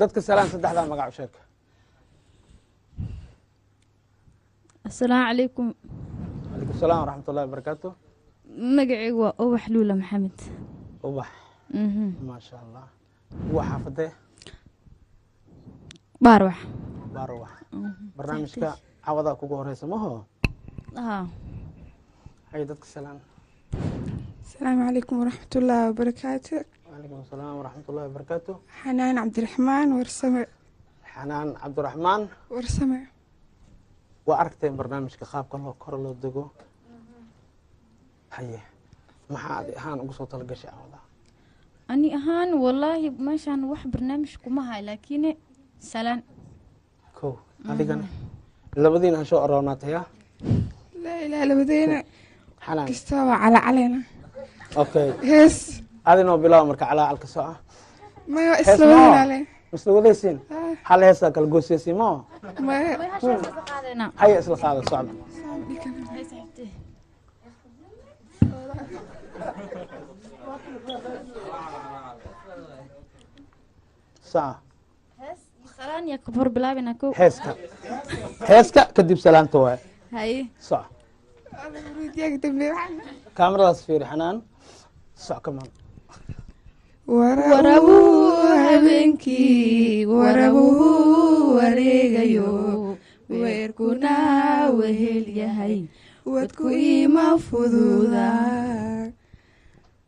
Dadka salaan, saddexdaa magac u sheeg. Asalaamu calaykum. Calaykum salaam waraxmat ullahi wabarakaatu. Magacaygu waa Ubax Luula Maxamed. Ubax, maasha Allah. Waa xaafadee? Baarwax. Baarwax. Barnaamijka cawadaa kugu horeysa maho? Haa. Hay, dadka salaan. Asalaamu calaykum waraxmatullaahi wabarakaatu. Calaykum asalaam waraxmat ullahi wabarakaatu. Xanaan Cabdiraxmaan Warsame. Xanaan Cabdiraxmaan Warsame. Waa aragteen barnaamijka qaabka loo kor loo dego. Haye, maxaa adi ahaan ugu soo talagashay cawadaa? Ani ahaan wallaahi meeshaan wax barnaamij kuma hay, laakiin salaan. Kow, adigana labadiina hashoo aroonaataya. Laa ilaa labadeena. Xanaan kasta waa calacalena. Okay. Hees. Adinoo bilaaba marka calaacalka soca. Maya, Hees isla ma wadanaale. Misla wadaysiin hal heesaa kala goosiyaysiin mao? Maya. Haya, isla qaada, socda. Saca. Salaan yaa ka hor bilaabina kow? Heeska, heeska kadib salaanta waaye. Haye. Soc. Kaamaradaas fiiri. Xanaan, soc kamaan. Warabuu habeenkii warabuu wareegayo, weerkuna wehel yahay, wadku ima fududa,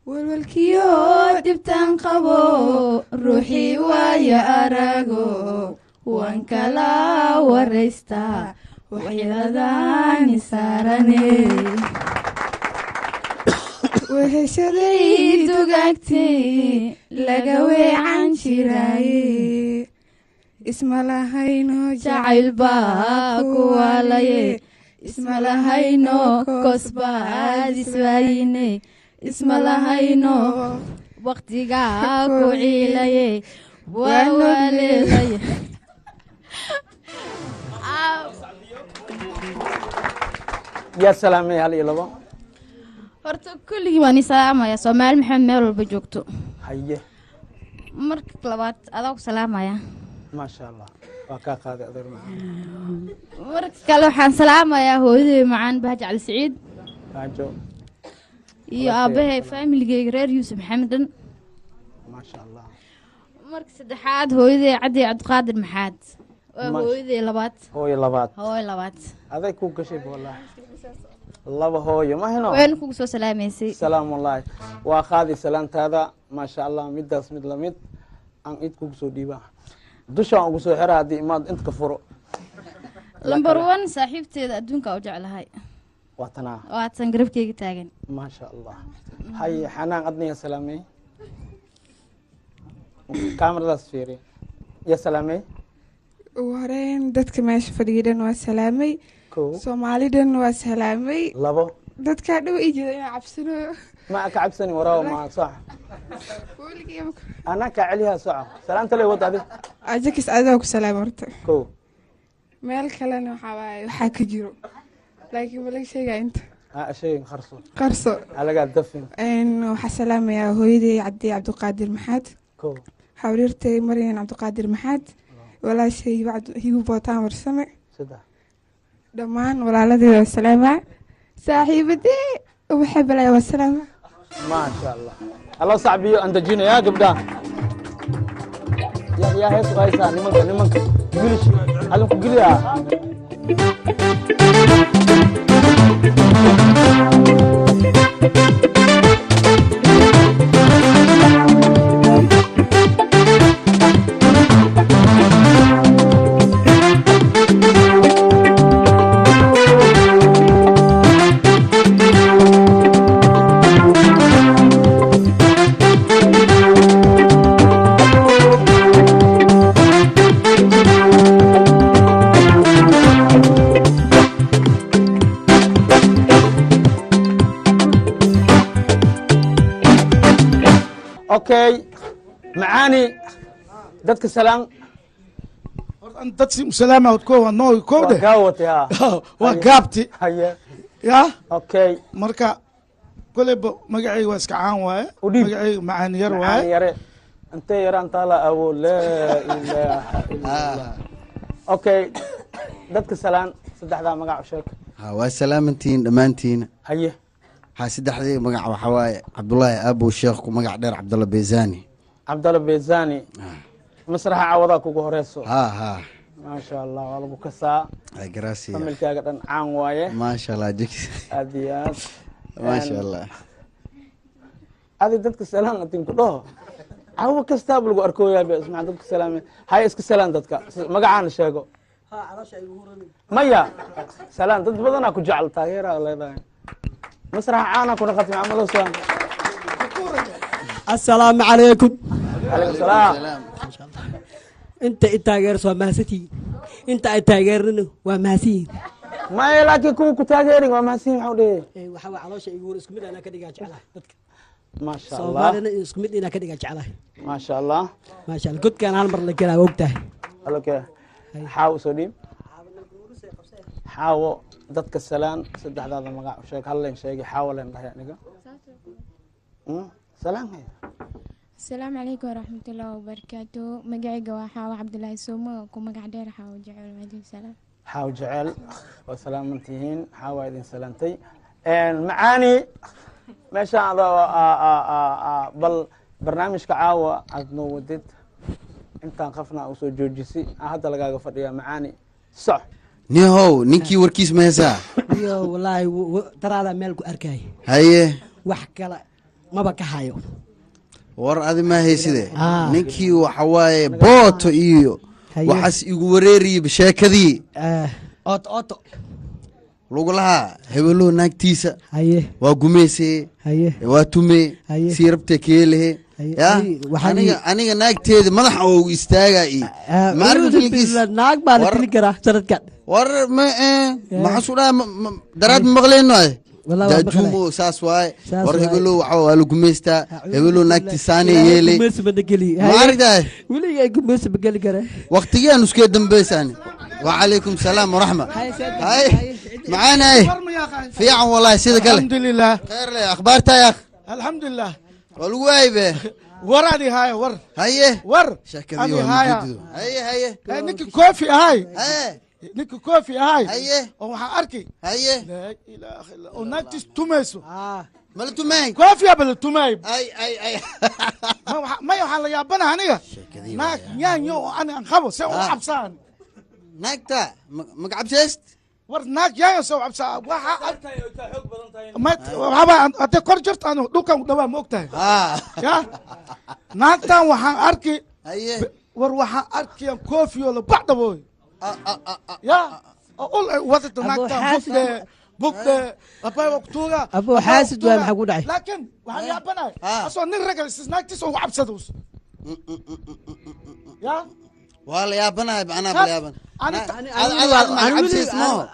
walwalkiyo dhibtaan qabo, ruuxii waayo arago waan kala waraystaa, waxyeeladaani saarane. Weheshaday dugaagtay laga weecan jiraaye, isma lahayno. Jacayl baa ku waalaye, isma lahayno kosbaad iswaayine, isma lahayno waqtigaa ku ciilaye, waa waaleelaye. Yaa salaamay? Hal iyo labo. Horta kulligii waan i salaamaya, Soomaali Maxamed meel walba joogto. Haye. Marka labaad adaa ku salaamaya. Maasha Allah, waa kaa qaaday, adeer macaan. Marka kale waxaan salaamayaa hooyaday macaan Bahaj Cali Siciid Baajo iyo aabbahay, faamiligeyga reer Yuusuf Maxamed dhan. Maasha Allah. Marka saddexaad hooyaday Caddi Cabdiqaadir Maxaad, waa hooyaday labaad. Hooyo labaad. Hooyo labaad. Aday kuu gashay wallahi, laba hooyo ma hino. Wayna kugu soo salaamaysay. Salaam wallahi, waa qaadi salaantaada, maasha Allah. Midaas mid lamid aan id kugu soo dhiibaa, dushaan ugu soo xira haddii imaad inta ka furo. Number one saaxiibteeda adduunka u jeclahay. Waa tanaa. Waatan garabkeyga taagan. Maasha Allah. Hay, Xanaan, adna yaa salaamay? Kaamaradaas fiiri, yaa salaamay? Ugu horeyn dadka meesha fadhiya dhan waa salaamay. Kow. Soomaali dhan waa salaamay. Labo. Dadkaa dhow ii jeeda inaa cabsanayo. Ma ka cabsani, waraawa ma sax. Anaa kaa celiyaa, soco, salaanta lay wada adi. Ajakis adaa ku salaamay horta. Kow. Meel kalena waxaa waaye waxaa ka jiro, laakiin ma laga sheegaa inta. Ha sheegin, qarso. Qarso. Halagaa dafin. Waxaa salaamayaa hooyaday Cabdi Cabdiqaadir Maxaad. Kow. Xawriirtay Maryan Cabdiqaadir Maxaad, walaashay Hibu Bootaan Warsame. Saddex. Dhammaan walaaladeeda waa salaamaa, saaxiibadee Ubaxa Balaya waa salaamaa. Maasha Allah, allo sacbiyo aan dejinayaa gabdhaha. Yaa hees u haysaa? Nimanka, nimanka wilish adinku geliyaa. Okay, Macaani, dadka salaan. Dad si usalaama ko waa noo kowde. Waa gaawatay ha. Waa gaabti. Haye. Ya. Okay. Marka koleyba magacayga waa iska caan waaye. Udhiib. Magacayga Macaani Yar Macaani waaye. Yare. Intee yaraan taala awo, laa ilaaha illa Allah. Okay, dadka salaan, saddexdaa magac u sheeg. Ha, waa salaamantihiin dhammaantiin. Haye. Ha, saddexdii magac waxaa waaye Cabdullaahi Aabow Sheekh, ku magac dheer Cabdalla Beezani. Cabdalla Beezani, masraxa cawadaa kugu horeyso. Ha ha. Maasha Allah, waa lagu kasaa. Gracias. Familkaaga dhan caan waaye. Maasha Allah, jig. Aad iyo aad. Maasha Allah. Adi dadka salaan atin ku dhaho, cawo kastaaba lagu arkooyaa be. Ismac, dadka salaame. Hay, iska salaan dadka, magacaana sheego. Maya, salaan dad badanaa ku jecel, taageeraa leedahay, masraxa caana ku naqatay. Maxamedow, salaan. Asalaamu calaykum. Calaykum salaam. Inta i taageerso waa mahadsantihiin, inta ay taageerina waa mahadsanyihiin. Maya, laakiin kuwa ku taageerin waa mahadsan, maxaa u dhehe? Waxaa waa caloosha igu hor, isku mid anaa ka dhigaa jeclahay dadka. Maasha Allah. Soomaalina isku mid inaa ka dhigaa jeclahay. Maasha Allah. Maasha Allah, godkaan hal mar la gelaa, waa ogtahay. Okay, xaawo soo dhiib. Xaawo, dadka salaan, saddexdaada magac u sheeg. Hal leen sheegay, xaawo leen dhahay aniga. Salaan hay. Asalaamu calaykum waraxmatullaahi wabarakaatu. Magacayga waa Xaawo Cabdulaahi Suumo, ku magac dheer Xaawo Jecel. Waalaikum salaam. Xaawo Jecel, waa salaamantihiin. Xaawa idin salaantay. Macaani, meeshaan adoo bal barnaamijka caawa aad noo wadid, intaan qafna usoo joojisi, hadda lagaaga fadhiyaa. Macaani, soc. Nihow, ninkii warkiis ma heesaa? Iyo wallaahi daraadaa meel ku arkay. Haye. Wax kale maba ka hayo. War adi ma hayside. Ninkii waxa waaye booto iyo waxaas igu wareeriyey sheekadii. Oto oto. Lagu lahaa hebelow naagtiisa. Haye. Waa gumeysee. Haye. Waa tumee. Haye. Sii rabtee keelehe. Ya. Waxaa Aniga naagteeda madaxa oo istaagaa iyo ma aragta filinkiis? Naag baa la tili karaa sanadkan. War ma maxaa su dhaha, daraad ma maqleyno ay. Wallahi waa jaajuumo saas waaye. Saas war waaye. Hebelow waxa waa la gumeystaa, hebelow naagti saane yeele. Gumeysi ma geli. Ma aragtahay? Weligay gumeysi ma geli kara. Waqtigaan iskee dambeysaan. Wacalaykum salaam waraxma. Hay macaanay, fiican wallahi, sida kale. Alxamdulilah. Khayr le, akhbaarta ya akh? Alxamdulilah. Waa lagu waayay be. War adi haya, war. Haye. War. Sheekadii adi waa haya. mujudido. Haye haye. Ninkii Koofi ahay. Haye. Ninkii Koofi ahay. Haye. Oo waxaan arki. Haye. Laa ilaaha illa, oo naagtiis tumayso. Ma la tumay? Koofi aba la tumay. Ay ay ay. Maya, waxaan la yaabanaha aniga naag yaanyo oo ani aan qabo see u cabsaan. Naagta magacabseyst. War naag yaanyo see u cabsaa? Waxa waxaba hadday kor jirto, anu dhulkan u dhawaa, ma ogtahay? Ya naagtan waxaan arki. Haye. War waxaan arkiya koofiyo la bacdabooy ya oo ul ay wadata. Abu naagtan xaasid. Bugde bugde abay waqtuga. Abu xaasid waay, maxaa ku dhacay? Laakiin waxaan yaabanahay asoo nin ragal is naagtiisa ugu cabsado ya. Waa la yaabanahay, macnaha bala yaaban.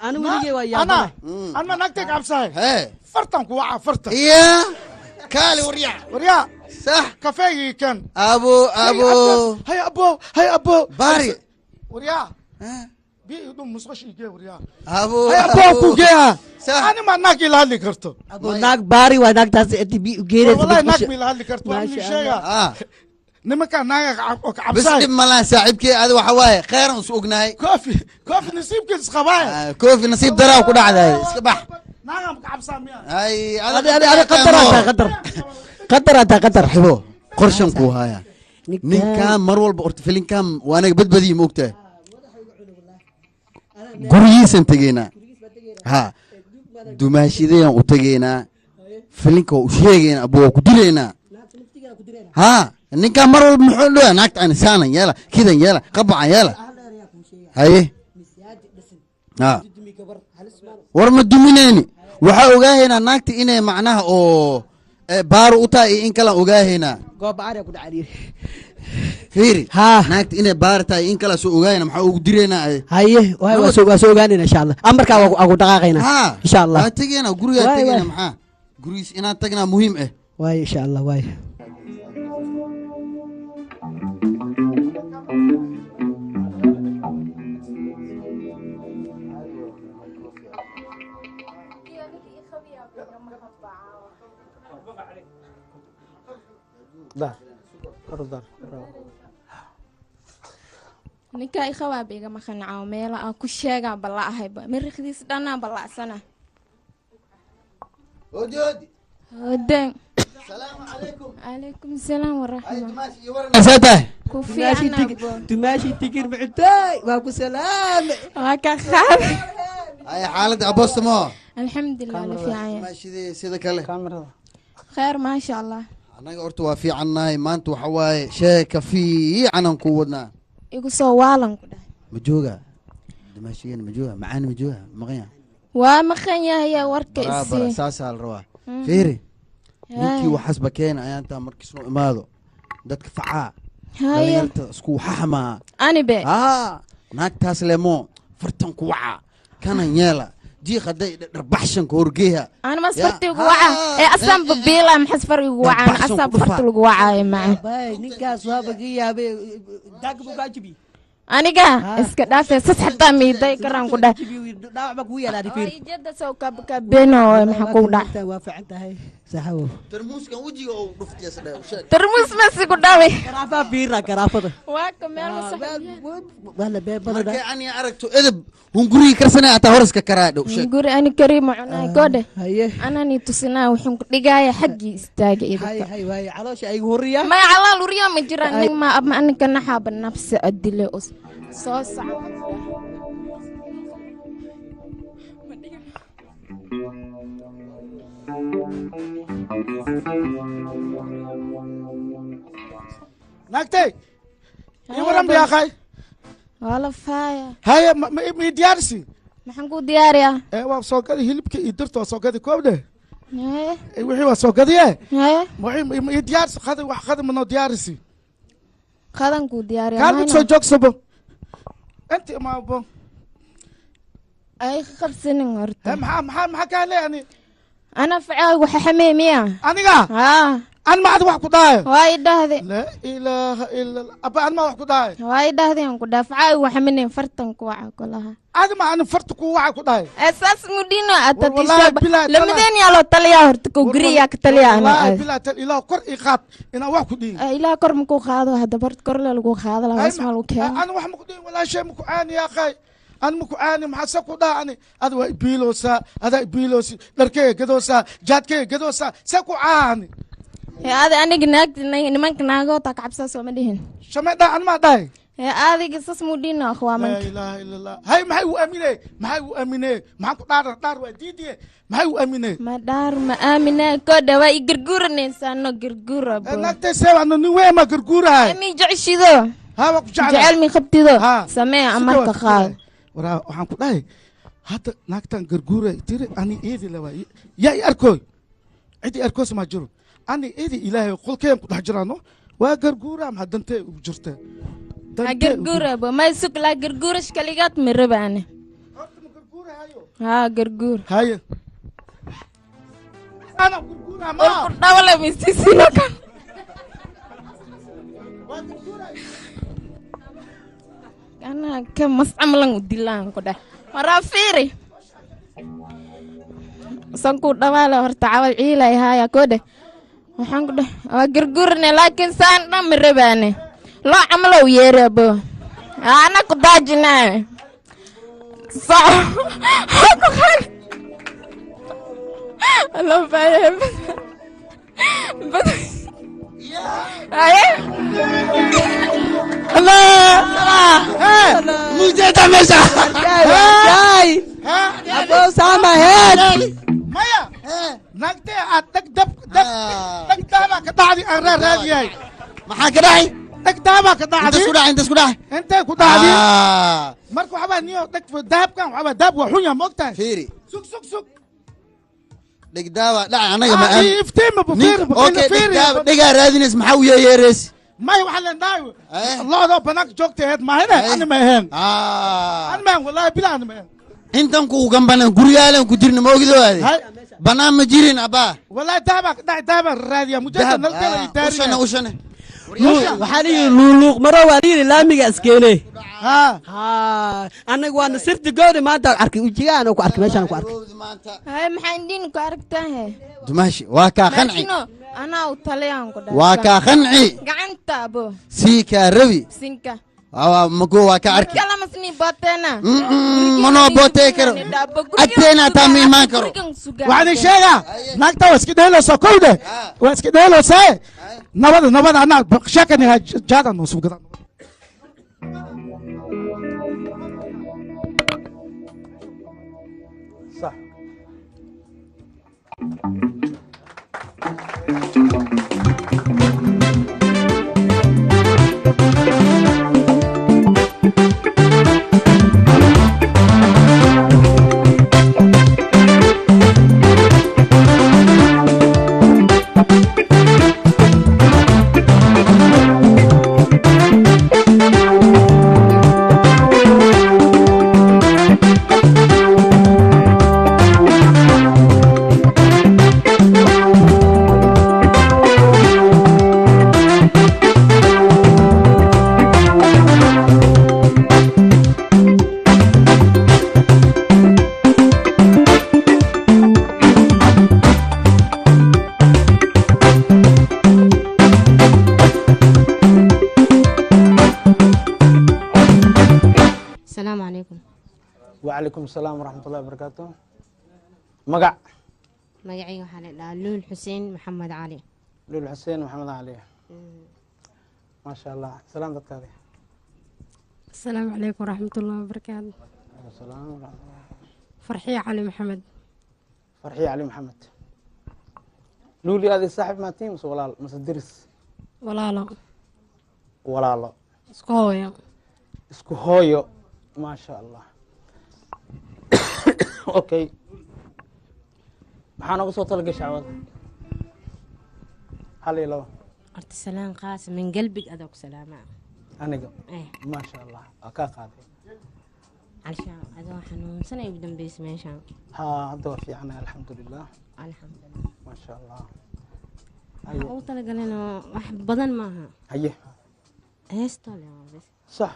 Ani weligay waa yaabanahay. Anma naagtay ka cabsahay? Hee. Fartan ku waca, fartan. Iya kaali, waryaa. Waryaa. Sax. Kafeegii kan. Abo abo. Hay abo, hay abo. Baari. Waryaa, biyo dhum musqash igee, waryaa. Abo. Hay abo ku geeya. Ani ma naag ila hadli karto. Abu naag baari waa naagtaas inti bi geeraysa. Wallahi naag ma ila hadli karto, waa Maasha nin sheega. Ah. Nimanka naaga oo ka bas cabsaay. Dhib malaha saaxiibkii, adi waxa waaye kheyran is ognahay. Koofi, koofi nasiibkiis qabaaye. Koofi nasiib daraa ku dhacday, iska bax. Naaga ma ka cabsaa miya? Ay. Adi adi adi qadar ataa, qadar qadar ataa, qadar. Saaxiibo, qorshan kuu haya. Ninkaan mar walba horta filinkan waa anaga badbadiyi, ma ogtahay? Gurigiisan tegeynaa, ha dumaashidayaan u tegeynaa, filinka waa u sheegeynaa, abu waa ku dilaynaa. Ha, ninkaan mar walba muxuu dhoya naagta ani saanan yeela, kidan yeela, qabacan yeela. Haye, ha war ma dumineyni, waxaa ogaahaynaa naagta inay macnaha oo baaro u tahay iyo in kalaan ogaahaynaa. Goobacaria ku dhacay. Fiiri, naagta inay baari tahay iyo in kalaa soo ogaahayna, maxaa ugu diraynaa ay? Haye, waay, waa soo ogaanayna insha Allah, amarkaa waa ku dhaqaaqaynaa. Ha. Insha Allah. Waa tegeynaa gurigaa. Waay, tegeynaa. Waay. Maxaa gurigiis inaan tagnaa muhiim ah. Waay, insha Allah, waay. Dar kor dar. Ninka i qabaaba igama qanacaa, meela aan ku sheegaa bala'ahayba, mirikhdiis dhanaa bala'sana. Hodi hodi. Hodan. Calaykum salaam waraxma. Asaa tahay? Ku fiican abo. Dumaashi tigir macuntay, waa ku salaame. Waa ka qaaday. Ay xaaladda aboostamo. Alxamdulilah, la fiican yahay. Dumaashidee sida kale? Khayr, maasha Allah. Annaga horta waa fiicannahay. Maanta waxa waaye sheeka fiicanan ku wadnaa. Igu soo waalan ku dhahay. Ma jooga dumaashigeen? Ma jooga macaani? Ma jooga maqan yahay? Waa maqan yahay warka. Baraabara. Isii. Saasaa la rabaa. Fiiri, ninkii waxasba keena ayaantaa markiisnoo imaado dadka facaa dhalinyarta isku waxaxmaa. Anibe. Aa naagtaas lemo fartan ku waca kanan yeela jiiq hadday dharbaxshanka horgeeha. Ana mas farti ugu waca ee asaan babiila, maxas far igu wacaan? Dharbaxshan asaan ku dhufaa. Farti lagu wacaayo maca. Bay ninkaas waaba ka yaabay, daag buu kaa jibi. Aniga iska dhaafee, sas xataa miiday karaan ku dhahay. Dhaawac baa kugu yaalaa fiir. Ijada sow kabkabeno, maxaa kugu dhac? Waa fiican tahay saxawo. Tarmuuskan wejiga oo dhuftiyas dhe sheeg. Tarmuus masi ku dhaway. Garaafaa fiira garaafada. Waa ka meel ma sax. Waa la bee badana. Markay ani aragto edeb hungurigii karsanaya ataa horiska karaa dhow sheeg. Guri ani kariima cunaay koodhe. Haye. Anani tusinaa wuxuun ku dhigaaya xaggii istaaga hay idinka. Hay waaye caloosha aygu horiya. Ma calaal uriya ma jiraan nin ma ama aninka naxaaba nafsi adile us soo saca. Naagtay ii waran biyaaqay. Waa la faaya. Haye, ma ii diyaarisi? Maxaan kuu diyaariyaa? Ee waa soo gadi hilibka iyo dirta, waa soo gadi koobdhe. Haye. Ee, wixii waa soo gadiye. Haye. Wixii ma ii diyaarisi qadi, wax qadi ma noo diyaarisi? Qadan kuu diyaariyaa. Kaalmid soo joogsabo inta imaabo. Ay qabsanin horta. Maxaa kaa leeyani? Ana facaagu waxa xamee miya? Aniga? Haa. An ma ad wax ku dhahay? Waa i dhahde. Laa ilaaha ila Allah, abba an ma wax ku dhahay? Waa i dhahde aan ku dhaha facaagu waxa xameneen fartan ku waca kulaha. Adi ma ani farta ku waca ku dhahay? Saas mudino. Wallahi billahi. Lamadeen yaa loo taliyaa horta, kow guriyaa ka taliyaa ana. Wallaahi billahi tal ilaah kor ii qaad inaan wax ku dhihin. Ilaah kor makuu qaado hadda, horta kor le lagu qaado lahaa, hoos ma lagu keeno. Ani wax ma ku dhihin, walaa shay ma ku caani yaaqay, ani ma ku caani. Maxaa se ku dhaha ani? Adi waa ibiiloosaa, adaa ibiiloosi, dharkeyga gadoosaa, jaadkeyga gadoosaa, se ku caani? Hee adi aniga naagta nimanka naagootaa ka cabsaa sooma dhihin. Shamay dhaha ani maa dhahay? Hee adiga sas mudino laa akhwaamanka. Ilaaha ila Allah. Hay, maxay u aaminee? Maxay u aaminee? Maxaan ku dhaar? Dhaar waa diidiye, maxay u aaminee? Ma dhaar ma aamina kodha, waa i garguuranaysaa no garguura bo. Naagtay seeb ano nin weyn maa garguurahay. Mi jeceshido? Ha, waa ku jeclahay. Jecel mi qabtido? Samee amarka qaado. Waraa waxaan ku dhahay hadda naagtan garguuray tiri ani iidi la waay, yaa i arkooy? Cid i arkoos ma jiro. Ani iidi ilaahay qolkeen ku dhex jiraano waa garguuraa, maxaa dantee ugu jirta? Ha garguura bo, may sug laa garguurash kaligaad ma rabaane. Ha garguur. Haye, ana garguuraa ma ku dhawale misisino kan anaa ka mascamlan u dilaan ku dheh. Waraa fiiri, sankuu dhawaale horta cawal ciilay haaya kodhe. Waxaan ku dheh waa garguurne, laakiin saan dhan ma rabaane. Loo camalow yeeri abo, ana ku daajinaa soco ku qali. Loo baayahay bad haye. Mujeeda meesha. Abo sama head. Maya naagtee aad dhag dab dhag dhag daabaa ka dhacdi aan raa raadiyay. Maxaa ka dhacay? Dhag daabaa ka dhacdi. Inta isku dhacay, inta isku dhacay. Intay ku dhacdi marka waxbaa niyo dhag dahabkan, waxbaa dahab waa xun yaha, ma ogtahay? Fiiri. Sug sug sug. Dhigdaaba dhacay anaga ma Ah, iftiima bu fiiri bu okay fiiri. Dhigdaaba dhigaa raadinays, maxaa u yeeyeereys? Maya, waxaa leen dhahay lo'doo banaanka joogta ahayd maahine, ani ma ahayn, ani ma ahayn, wallahi bila ani ma ahayn. Intan ku gambanan guryaalan ku jirna ma ogdo aade banaan ma jirin abaa. Wallahi dahabaa ka dhacay, dahabaa raadiya mujeeda nalkeeda i taariya. Ushane ushane. Waxaa la yidhi luuluuq maro, waa la yidhi laamiga iskeene. Ha, annaga waana sirti gooni maanta arkay ujigaan ku arkay meeshaan ku arkay. Haye, maxaa indhiin ku aragtaa he? Dumaashi waa kaa qanci. Maashino anaa u taliyaan ku dhahay. Waa kaa qanci. Gacanta abo. Sii kaa rabi. Sinka. Mago waa ka arki. Kala masni bootena. Manoo bootee karo. Agteena hataa ma imaan karo. Waxaan idin sheegaa naagta waa iska dheeleysaa kowde, waa iska dheeleysaa. Nabada nabada anaa sheekani jaadan noo soo gadaa. Sax. Asalaamu calaykum. Wacalaykum asalaam waraxmatullahi wabarakaatu. Magac? Magacayga waxaa la dhahaa Luul Xuseen Maxamed Cali. Luul Xuseen Maxamed Cali, maasha Allah. Salaam dadkaadi. Asalaamu calaykum waraxmatullahi wabarakaatu. Salaam waraxmatullah. Farxiye Cali Maxamed. Farxiye Cali Maxamed. Luuli, adi saaxib maatiin mise walaal mise diris? Walaalo. Walaalo. Isku hooyo. Isku hooyo, maasha Allah. Okay, maxaa nooga soo talagashay cawada? Hal iyo laba. Horta salaan qaas min qalbig adaa ku salaamaa. Aniga? Eh. Maasha Allah, waa kaa qaaday. Calshaan adoo xanuunsan ay ugu dambeysay meeshaan. Haa, hadda waa fiicanahay, alxamdulilah. Alxamdulilah. Maasha Allah. Waxaa ugu talagalena wax badan maaha. Haye. Heestoo le waa bas. Sax.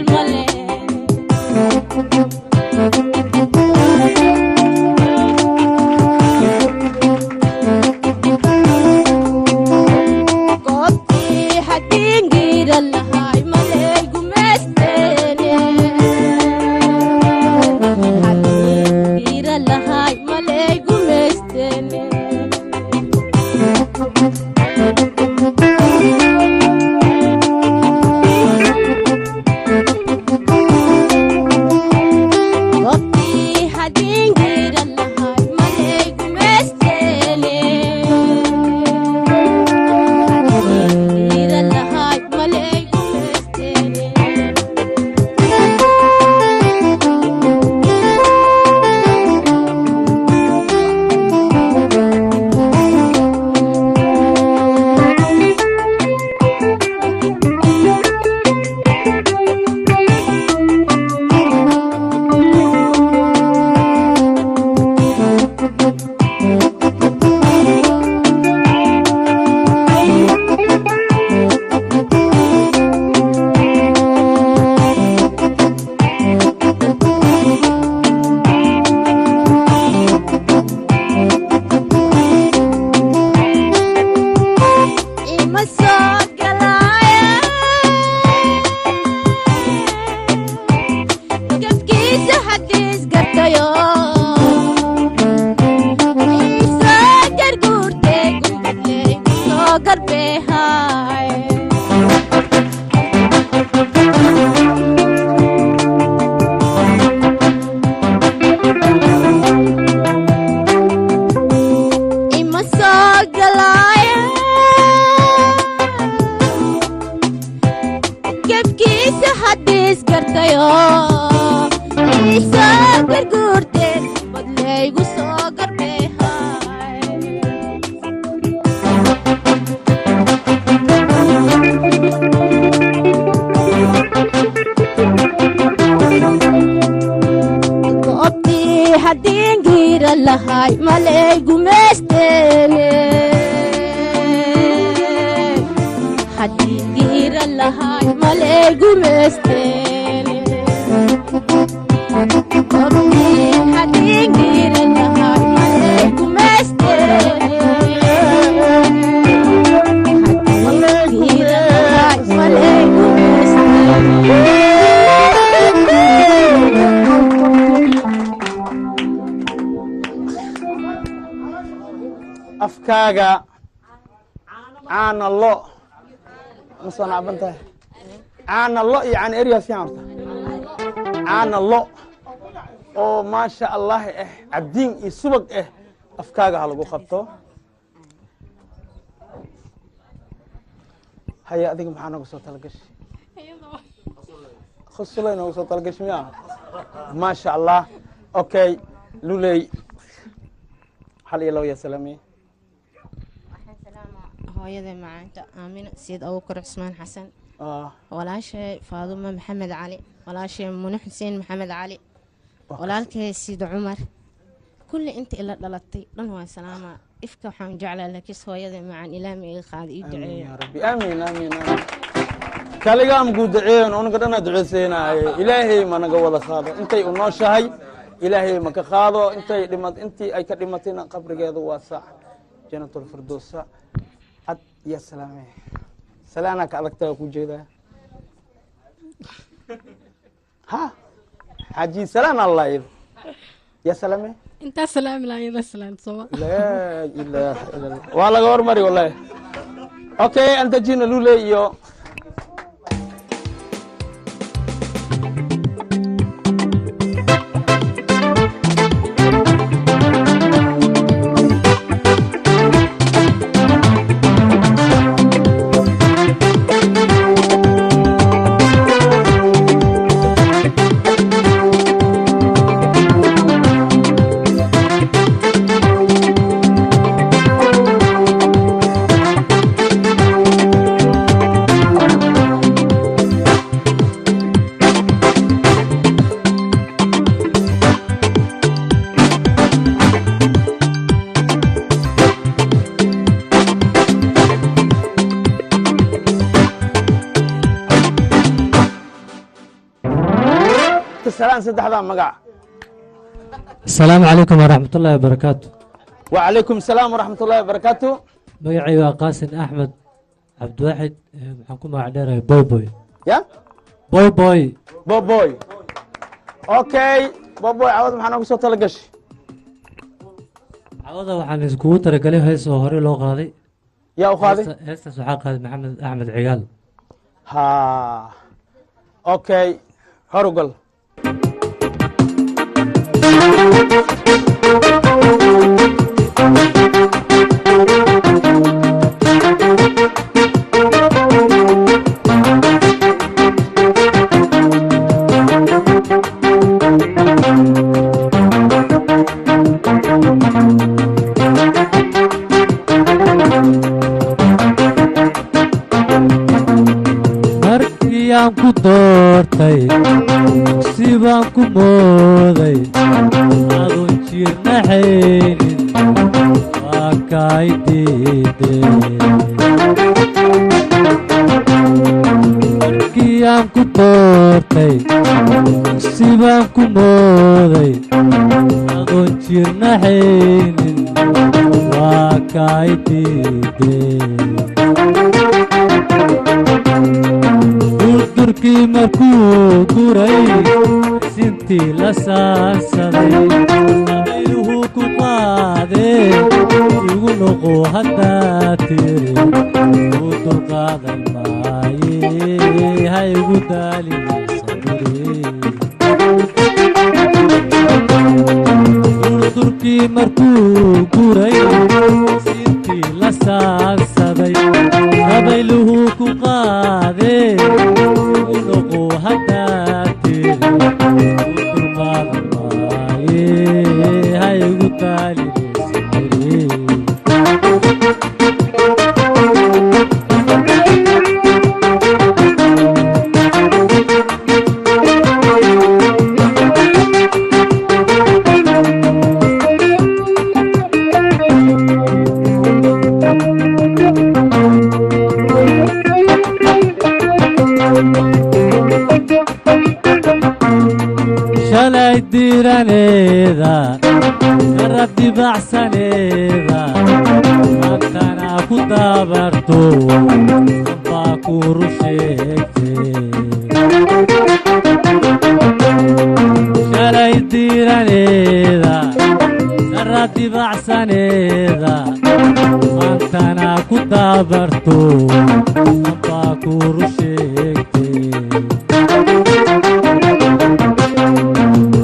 Male goobtii haddii giira lahay maley gumaysteene haddii giira lahay maley gumaysteene. Goobtii haddii giira lahay maley gumaysteene haddii giira lahay maley gumaysteene. Ima soo galaya gabkiisa hadiis gartayo isoo garguurtee gumbadley kusoo garbeehaay. Ima soo galaya gabkiisa hadiis gartayo isoo garguurtee badleygu soo garbeehaay. Goobtii haddii giira lahay maley gumaysteene haddii giira lahay maley gumaysteene goobtii haddii giira lahay maley gumaysteene haddii giira lahay maley gumaysteene. Afkaaga caana lo ma soo nacban tahay? Caana lo iyo caana eryaa fiican horta. Caana lo oo maasha Allah cabdiin iyo subag afkaaga ha lagu qabto. Haya, adiga maxaa nooga soo talagashay? Khusulay nooga soo talagashay miya? Maasha Allah. Okay, luley, hal iyo labo yaa salaamiye. Hooyada macaanta Aamina Sayid Abuukar Cusmaan Xasan, walaashay Faadumo Maxamed Cali, walaashay Mune Xuseen Maxamed Cali, walaalkay Sayid Cumar, kulli inta ila dhalatay dhan waa salaama. Ifka waxaan jeclaa laakiin hooyada macaan ilaah ma iga qaada ii amiin duceeyo. Yaa rabbi, amiin, amiin, amiin. Kaligaa makuu duceeyon, unaga dhanaa duceyseenaaye. Ilaahay ma naga wada qaado intay u nooshahay, Ilaahay ma ka qaado intay dhima intii ay ka dhimatayna qabrigeedu waa sac janatulfirdowsa. Ad ya salaame, salaanaa ka adagtaa ku jeedaa. Ha xaaji salaan allah iyada ya salaame. Intaa salaami lahaa iyada salaan sooma. Laa ilaaha ila Allah, waa laga hormari wallahi. Okay, antajina lule iyo Iska salaan saddexdaa magac. Asalaamu calaykum waraxmat ullaahi wabarakaatu. Wacalaykum asalaam waraxmat ullahi wabarakaatu. Magacay waa Qaasin Axmed Cabdiwaaxid, waxaan ku magac dheerahay Boyboy. Ya? Boyboy. Boboy, okay. Boboy, cawad maxaa noogu soo tala gashay? Cawada waxaan iskugu talagalay hees oo horey loo qaaday. Yaa u qaaday? Heestaas waxaa qaaday Maxamed Axmed Cigaal. Ha, okay, horugal. Markii aan ku doortay si baan ku mooday, adoon jirnaxaynin waa kay diidee. Markii aan ku doortay si baan ku mooday, adoon jirnaxaynin waa kay diidee. Durdurkii markuu guray, sintii la saansaday, dabayluhu ku qaadee, igu noqo haddaa tiri u dulqaadan maaye, ha igu daalin sabire. Durdurkii markuu guray, sintii la saansaday, dabayluhu ku qaadee, igu noqo haddaa tiri u dulqaadan maaye, ha igu daalin sabire. Shalay diiraneeda garab dibacsaneeda, maantana ku dabarto baa ku rusheegte. Shalay diiraneeda garab dibacsaneeda, maantana ku dabarto baa ku rusheegte.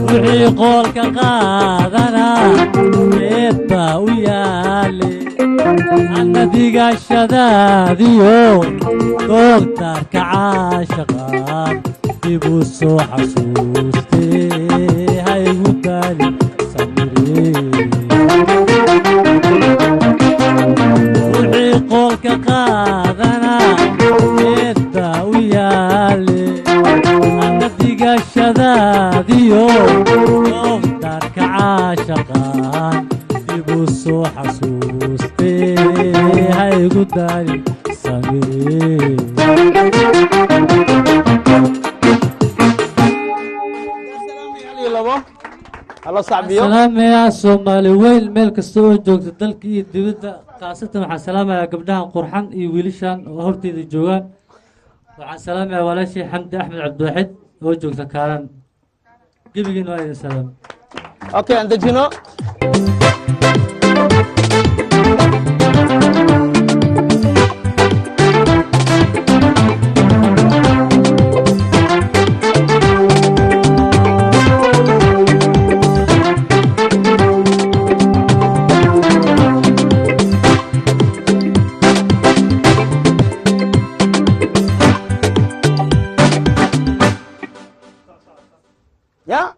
Wixii qoolka qaadana geed baa u yaale, anna digashadaadiyo doogtaarka caashaqaan dib u soo xasuustee, ha igu daalin samire. Wixii qoolka qaadana geed baa u yaale, anna digashadaadiyo doogtaarka caashaqaan dib u soo xasuustee, ha igu daalin samire. Hal iyo labo halo sacbiyo. Salaamayaa Soomaali weyn meel kasta oo joogta, dalka iyo dibadda. Khaasatan waxaan salaamayaa gabdhahan qurxan iyo wiilashan oo horteyda joogaan. Waxaan salaamayaa walaashii Xamdi Axmed Cabdiwaxid oo joogta Kaaran. Gebigiina waa idin salaam. Okay, aan dejino. Ya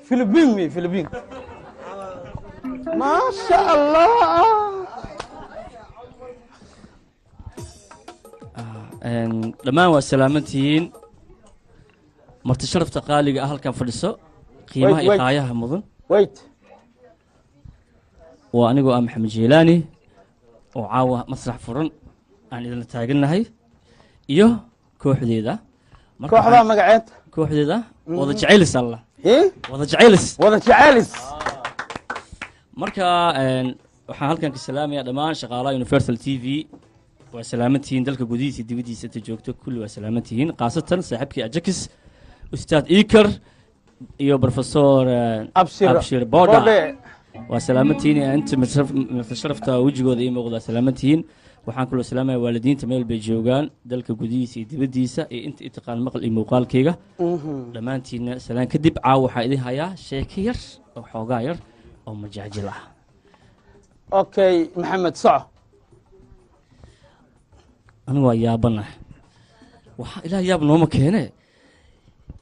Philippine mi Philippine, maasha Allah. Dhammaan waa salaamantihiin marti sharafta qaaliga ah halkan fadhiso, qiimaha iyo Wait, wait. qaayaha mudan. Wait. Waa anigoo ah Maxamed Jiilaani oo caawa masrax furan aan idinla taagannahay iyo kooxdeeda. Marka Kooxdaa magaceed? Kooxdeeda Wada Jeceylis alla. Wada Jeceylis. Wada Jeceylis. Marka waxaan halkan ka salaamayaa dhammaan shaqaalaha Universal TV. Waa salaamantihiin, dalka gudihiisa iyo dibaddiisa inta joogto kulli waa salaamantihiin, khaasatan saaxiibkii Ajakis, Ustaad Iker iyo Professor Abshir. Abshir Boda. Bode. Waa salaamantihiin inta sharafta wejigooda ii muuqda, salaamantihiin. Waxaan kaloo salaamaya waalidiinta meel bay joogaan, dalka gudihiisa iyo dibaddiisa, iyo inta i taqaan maqal iyo muuqaalkayga. Dhammaantiinna salaan kadib, caawa waxaa idin hayaa sheeko yar oo xoogaa yar oo majaajil ah. Okay, Maxamed, soco. Anigu waa yaabanahay, waxaa ilaah yaab nooma keene.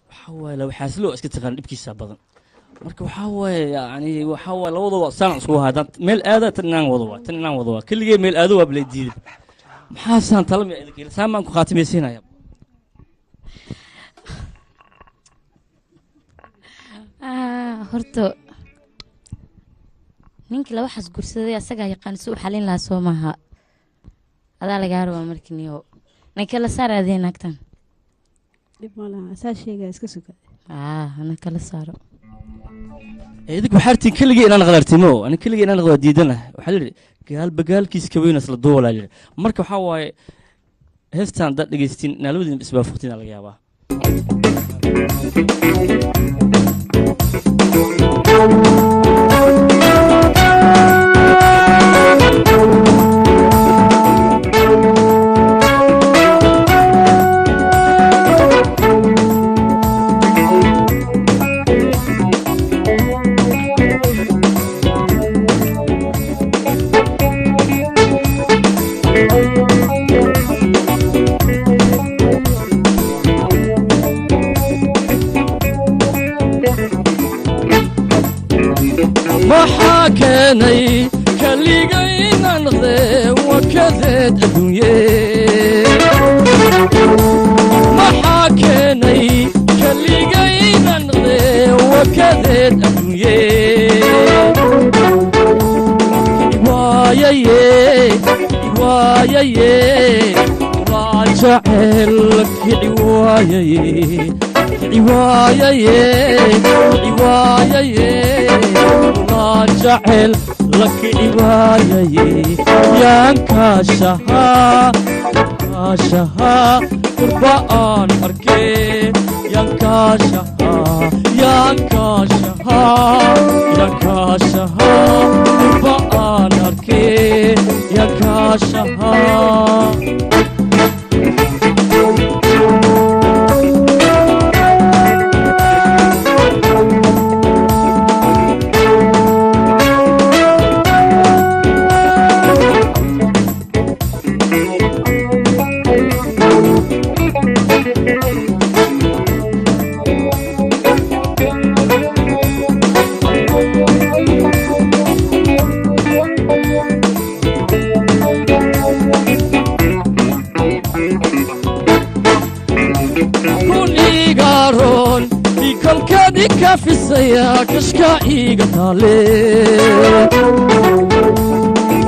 Waxaa waaye laba xaasilo iska taqaan dhibkiisa badan. Marka waxaa waaye, yani, waxaa waaye labadaba saan isku haadaan, meel aada tan inaan wado waa tan inaan wado waa keligee, meel aado waa balay diiday. Maxaa saan tala miya idinka saan baan ku khaatimaysiinaya? Horta ninkii laba xas guursaday asagaa yaqaan si u xalin lahaa, soo maaha? Adaa lagaa rabaa markiniyo na kala saar adee naagtan. Dhib ma laha, asaa sheegaya, iska suga. Na kala saaro. Idink waxaa artiin keligee inaan qadaartimo, ani keligee inaan waa diidanahay. Waxaa la yidhi gaalba gaalkiis ka weyn isla duwalaa yidhi. Marka waxaa waaye heestaan haddaad dhegeysatiin naalabadiin isbaafuktiin laga yaabaa. Maxaa keenay kaligay inaan noqdee wakadeed adduunye? Maxaa keenay kaligay inaan noqdee wakadeed adduunye? Waayaye, waayaye, waa jacayl kici waayaye, kici waayaye, kici waayaye, waa jacayl la kici waayaye. Yaan kaashahaa, kaashahaa qurba aan arkee, yaan kaashahaa, yaan kaashahaa, yaan kaashahaa qurba aan arkee, yaan kaashahaa. Kun igaroon ikolkeedi kafisaya kashka iga taale,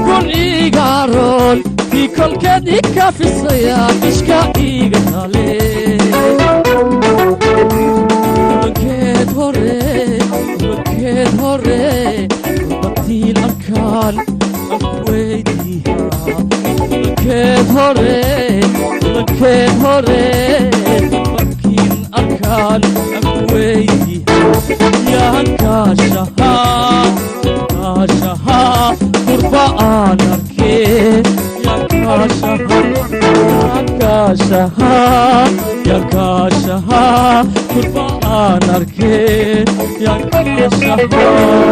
kun igaroon ikolkeedi kafisaya kashka iga taale. Kulankeed hore, kulankeed hore, batiin arkaan aan ku weydiiyaa. Kulankeed hore, kulankeed hore, batiin arkaan aan ku weydiiyaa. Yaan kaashahaa, kaashahaa qurba aan arkee, yaan kaashahaa, yaan kaashahaa, yaan kaashahaa qurba aan arkee, yaan kaashahaa.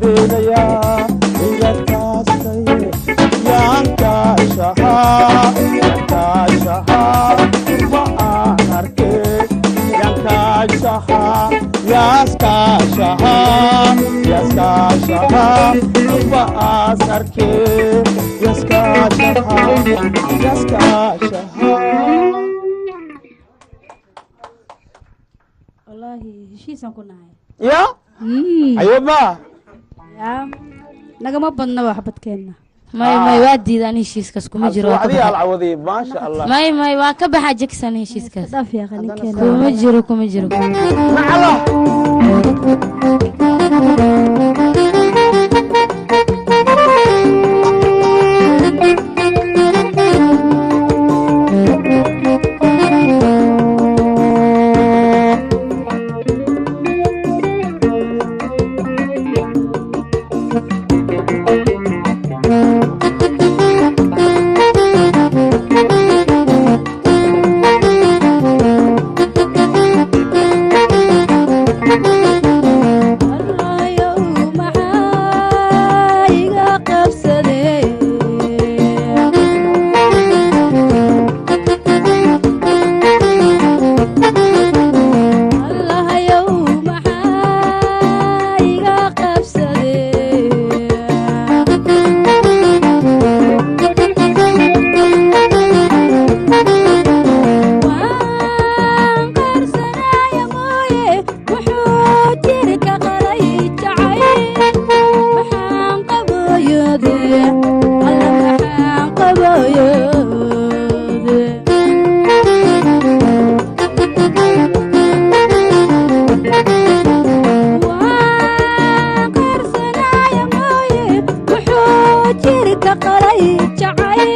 Nafteydayaa iga kaastaye, yaan kaashahaa, yaan kaashahaa, kurba aan arkee, yaan kaashahaa, yaas kaashahaa, yaas kaashahaa, kurba aas arkee, yaas kaashahaa, yaas kaashahaa. Wallaahi heshiisaan ku nahay. Ya ayuba. Ya nagama badna waxbadkeenna. May, may, waa diidan heshiiskaas kuma jiro, waa ka adiga baxay. Alcawadi, maasha Allah. May, may, waa ka baxaa Jackson heshiiskaas. Dhaaf yaa ninkeena. Kuma jiro, kuma jiro. Macala. Allayow, maxaa iga qabsadee? Allahayow, maxaa iga qabsadee? Waan qarsanaya mooye, wuxuu jirka qalay jacayl. Maxaan qaboyode? Alla, maxaan qaboyode? Waan qarsanaya mooye, wuxuu jirka qalay jacayl.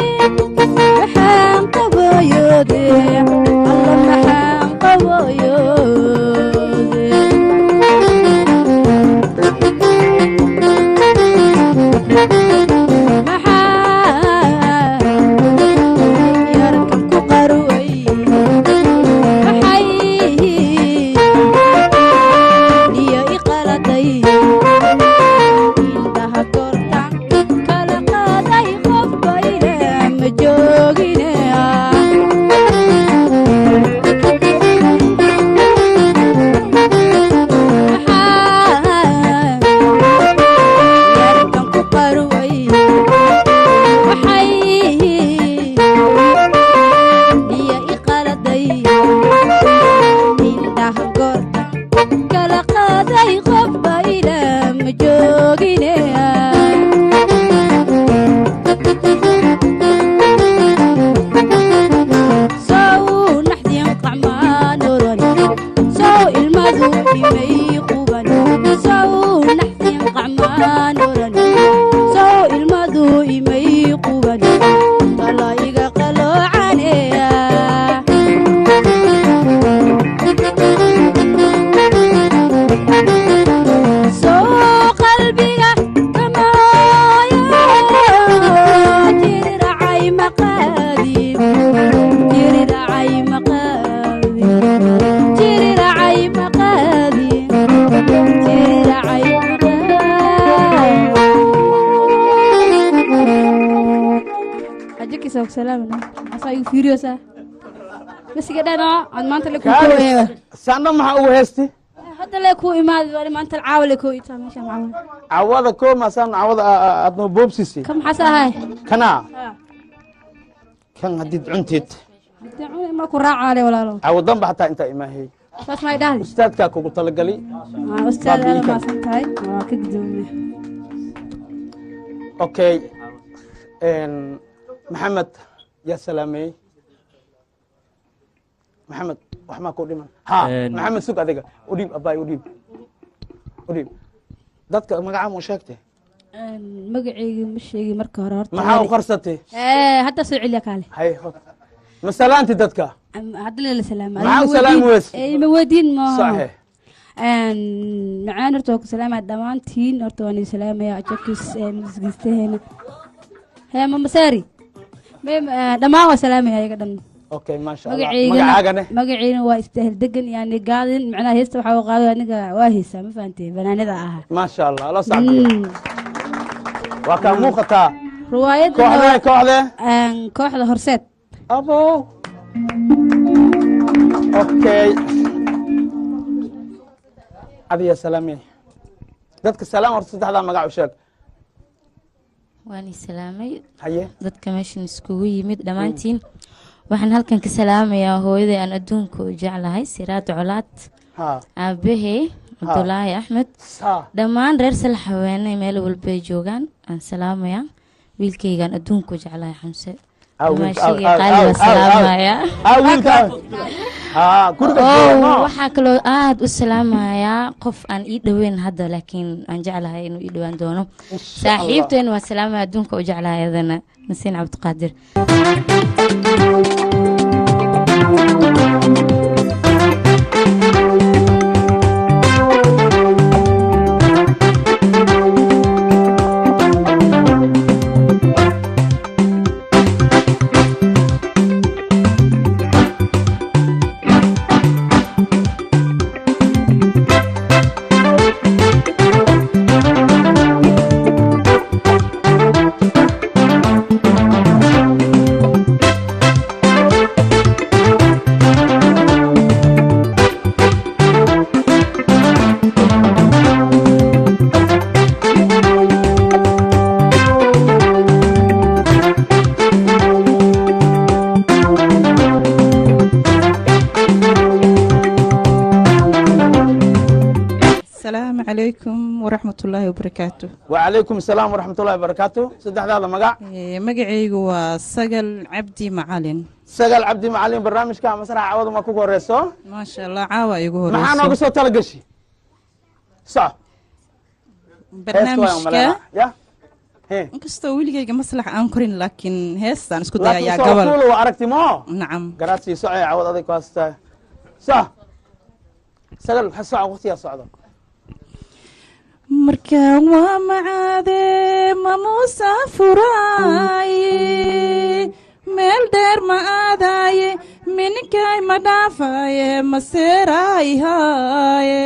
Maxaan qaboyode? Alla, maxaan qaboyode? Maxaa yarkan ku qarway? Maxay niyo i qaladay? Indhaha kortan kala qaaday, qofba ilaa ma joogine. Maxaa yarkan ku qarway? Waxay niyo i qaladay? Indhaha goorta kala qaaday, qofba ilaa ma joogine. Sow naxdin qacmaan oran, sow ilmadu imay quban, sow naxdin qacmaan oran, sow ilmadu imay quban, tala iga qaloocaneya. Sow qalbiga kamaayo jiriracay maqaadin, jiriracay maqaadin, jiriracay maqaadin, jiriracay maqaadin. Ajakisa ku salaamna asaa igu fiiriyoosaa masiga dhana aad maanta le kuu kooyeega. Sandho maxaa ugu heesti? Hadda le kuu imaadi wali maanta caawa le kuu itaa meesha macawal. Cawada koo maasaan cawada aad noo boobsisay. Ka maxaas ahay? Kanaa kan haddiid cuntid. Hadii cunay ma ku raacaale walaalo. Cawadanba xataa intaa imaahey. Saas may dhahdi. Ustaadkaa kugu talagali. Waa ustaad, aad maasan tahay, waa ka gudoomiye. Okay, Maxamed yaa salaameeyey. Maxamed, wax maa ku dhiman? Ha. Maxamed, sug, adiga u dhiib, abaay, u dhiib, u dhiib dadka. Magacaa muu sheegtay? Magacayga ma sheegi marka hore horta. Maxaa u qarsatay? Hadda soo celiya kaale. Hay hot, ma salaanti dadka? Hadda la salaama. Maxaa u salaami weyse? Ma weydiin ma Saxiix. Macaan horta waa ku salaamaya dhammaantiin, horta waan idin salaamaya. Ajakis misgiistaheena hee mamasaari dhammaan waa salaamaya iyaga dhan. Okay, maasha Allah. Magacaagane? Magaciina waa Istaahil Degan, yani gaadin macnaha heesta waxaa u qaaday aniga, waa heesaa, ma fahantay, fanaanada ahaa. Maasha Allah, la sacbiyo. Waa kaa muuqataa. Riwaayadda Kooxdee, kooxdee? Kooxda Horseed. Abo, okay, adiya salaamey dadka, salaam horta, saddexdaa magac u sheeg. Waan i salaamay. Haye. Dadka meeshan iskugu yimid dhammaantiin, waxaan halkan ka salaamayaa hooyaday aan adduunka u jeclahay, Siraad Colaad, aabahey Cabdulaahi Axmed, dhammaan reer Salaxaweene meel walba ay joogaan aan salaamayaa, wiilkaygaan adduunka u jeclahay Xamse. Aa, wiilka, Maashigay aaw, qaali aaw, waa salaamayaa. Aaw, wiilka, aaw. Guriga jooga, no? Waxaa kaloo aad u salaamayaa qof aan ii dhoweyn hadda, laakiin aan jeclahay inuu ii dhowaan doono. Insha Allah. Saaxiibteen waa salaamaya, adduunka u jeclahay ayadana, Nasiin Cabdiqaadir. Asalaamu calaykum waraxmatullaahi wabarakaatu. Wacalaykum asalaam waraxmatullahi wabarakaatu. Saddexdaada magac? Magacaygu waa Sagal Cabdi Macalin. Sagal Cabdi Macalin, barnaamijka Masraxa Cawada ma kugu horeyso? Maasha Allah, caawa igu horeyso. Maxaa nooga soo talagashi? Soco. Barnaamijka ya inkastoo weligayga maslax aan korin, laakiin heestaan isku laakiin dayayaa soo gobol. Fuula waa aragti mo. Nacam. Garaadsi socay cawad aday ku haystaa. Soco Sagal, waxa soco, waqtigaa socdo. Marka waa macaade mamuusa furaaye, meel dheer ma aadaaye, mininkay ma dhaafaye, maseeraayhaaye,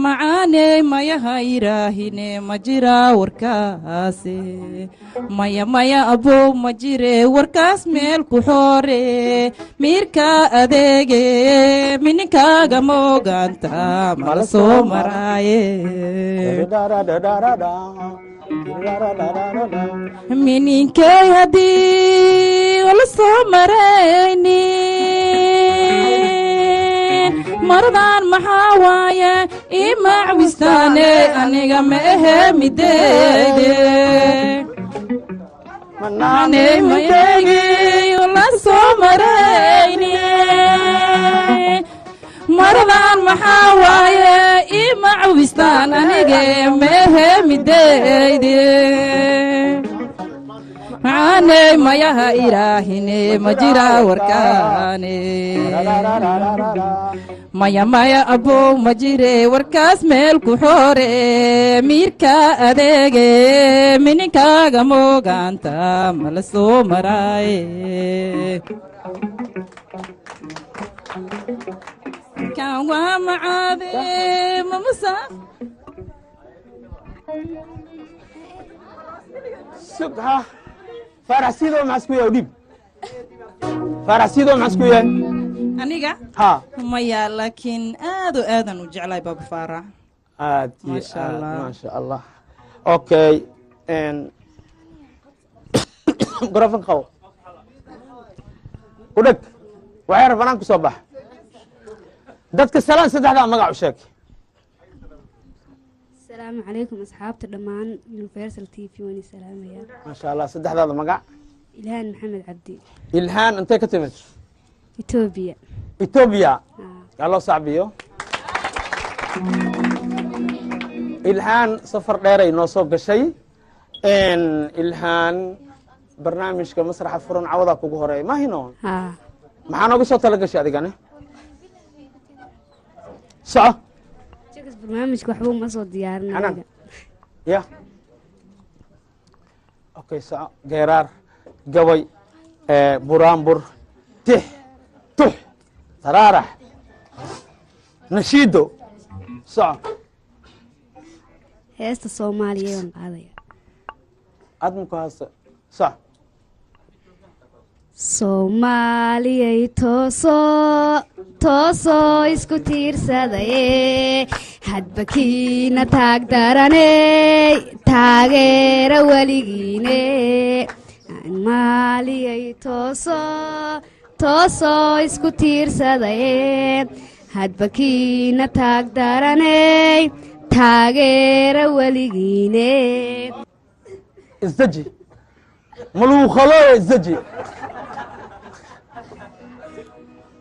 macaaney mayaha yiraahine, ma jiraa warkaase? Maya, maya abow, ma jire warkaas, meel ku xoore miirka adeege, mininkaaga moogaanta mala soo maraaye, mininkay haddii la soo maraynin, maradan maxaa waaye imacwistaane, aniga ma ahe mideyde manaymaygi la soo maraynin, maradan maxaa waaye imacwistaan, aniga ma ahe mideyde, macaaney mayaha iraahine, ma jira warkaane? Maya, maya abow, ma jire warkaas, meel ku xoore miirka adeege, mininkaaga moogaanta mala soo maraaye. Kan waa macaade mamasa. Sug ha, Faarax Siidow maxaa isku yahay? Dhiib Faarax Siidow maxaa isku yahay? Aniga? Ha. Maya, laakiin aad oo aadan u jeclay Baaba Faarax. Aad iyo Maasha aad. Allah. Maasha Allah. Okay, mikrofon qabo, ku dheg, waxay rabanaan ku soo bax. Dadka salaan, saddexdaa magac u sheeg. Asalaamu calaykum asxaabta dhammaan Universal TV, waan i salaamayaa. Maasha Allah. Saddexdaada magac? Ilhaan Maxamed Cabdi. Ilhaan, intee ka timid? Etoobiya. Etoobiya, yaa loo sacbiyo. Ilhaan safar dheeray noo soo gashay. Ilhaan, barnaamijka Masraxa Furan cawadaa kugu horeeya mahino? Haa. Maxaa nooga soo tala gashay adigane? Soco. Jagas, barnaamijka waxba uma soo diyaarin. Xanaan. Aniga. Ya, okay, soco. Geeraar, gabay, buraanbur. Tix, tux, taraarax, nashiido, soco. Heesta Soomaaliya baan qaadaya. Aad maku haysto, soco. Soomaaliyay toosoo, toosoo, isku tiirsadaye, hadba kiina taag daraney, taageera weligiine. Maaliyay toosoo, toosoo, isku tiirsadaye, hadba kiina taag daraney, taageera weligiine. Isdeji, maluuqalooya, isdeji.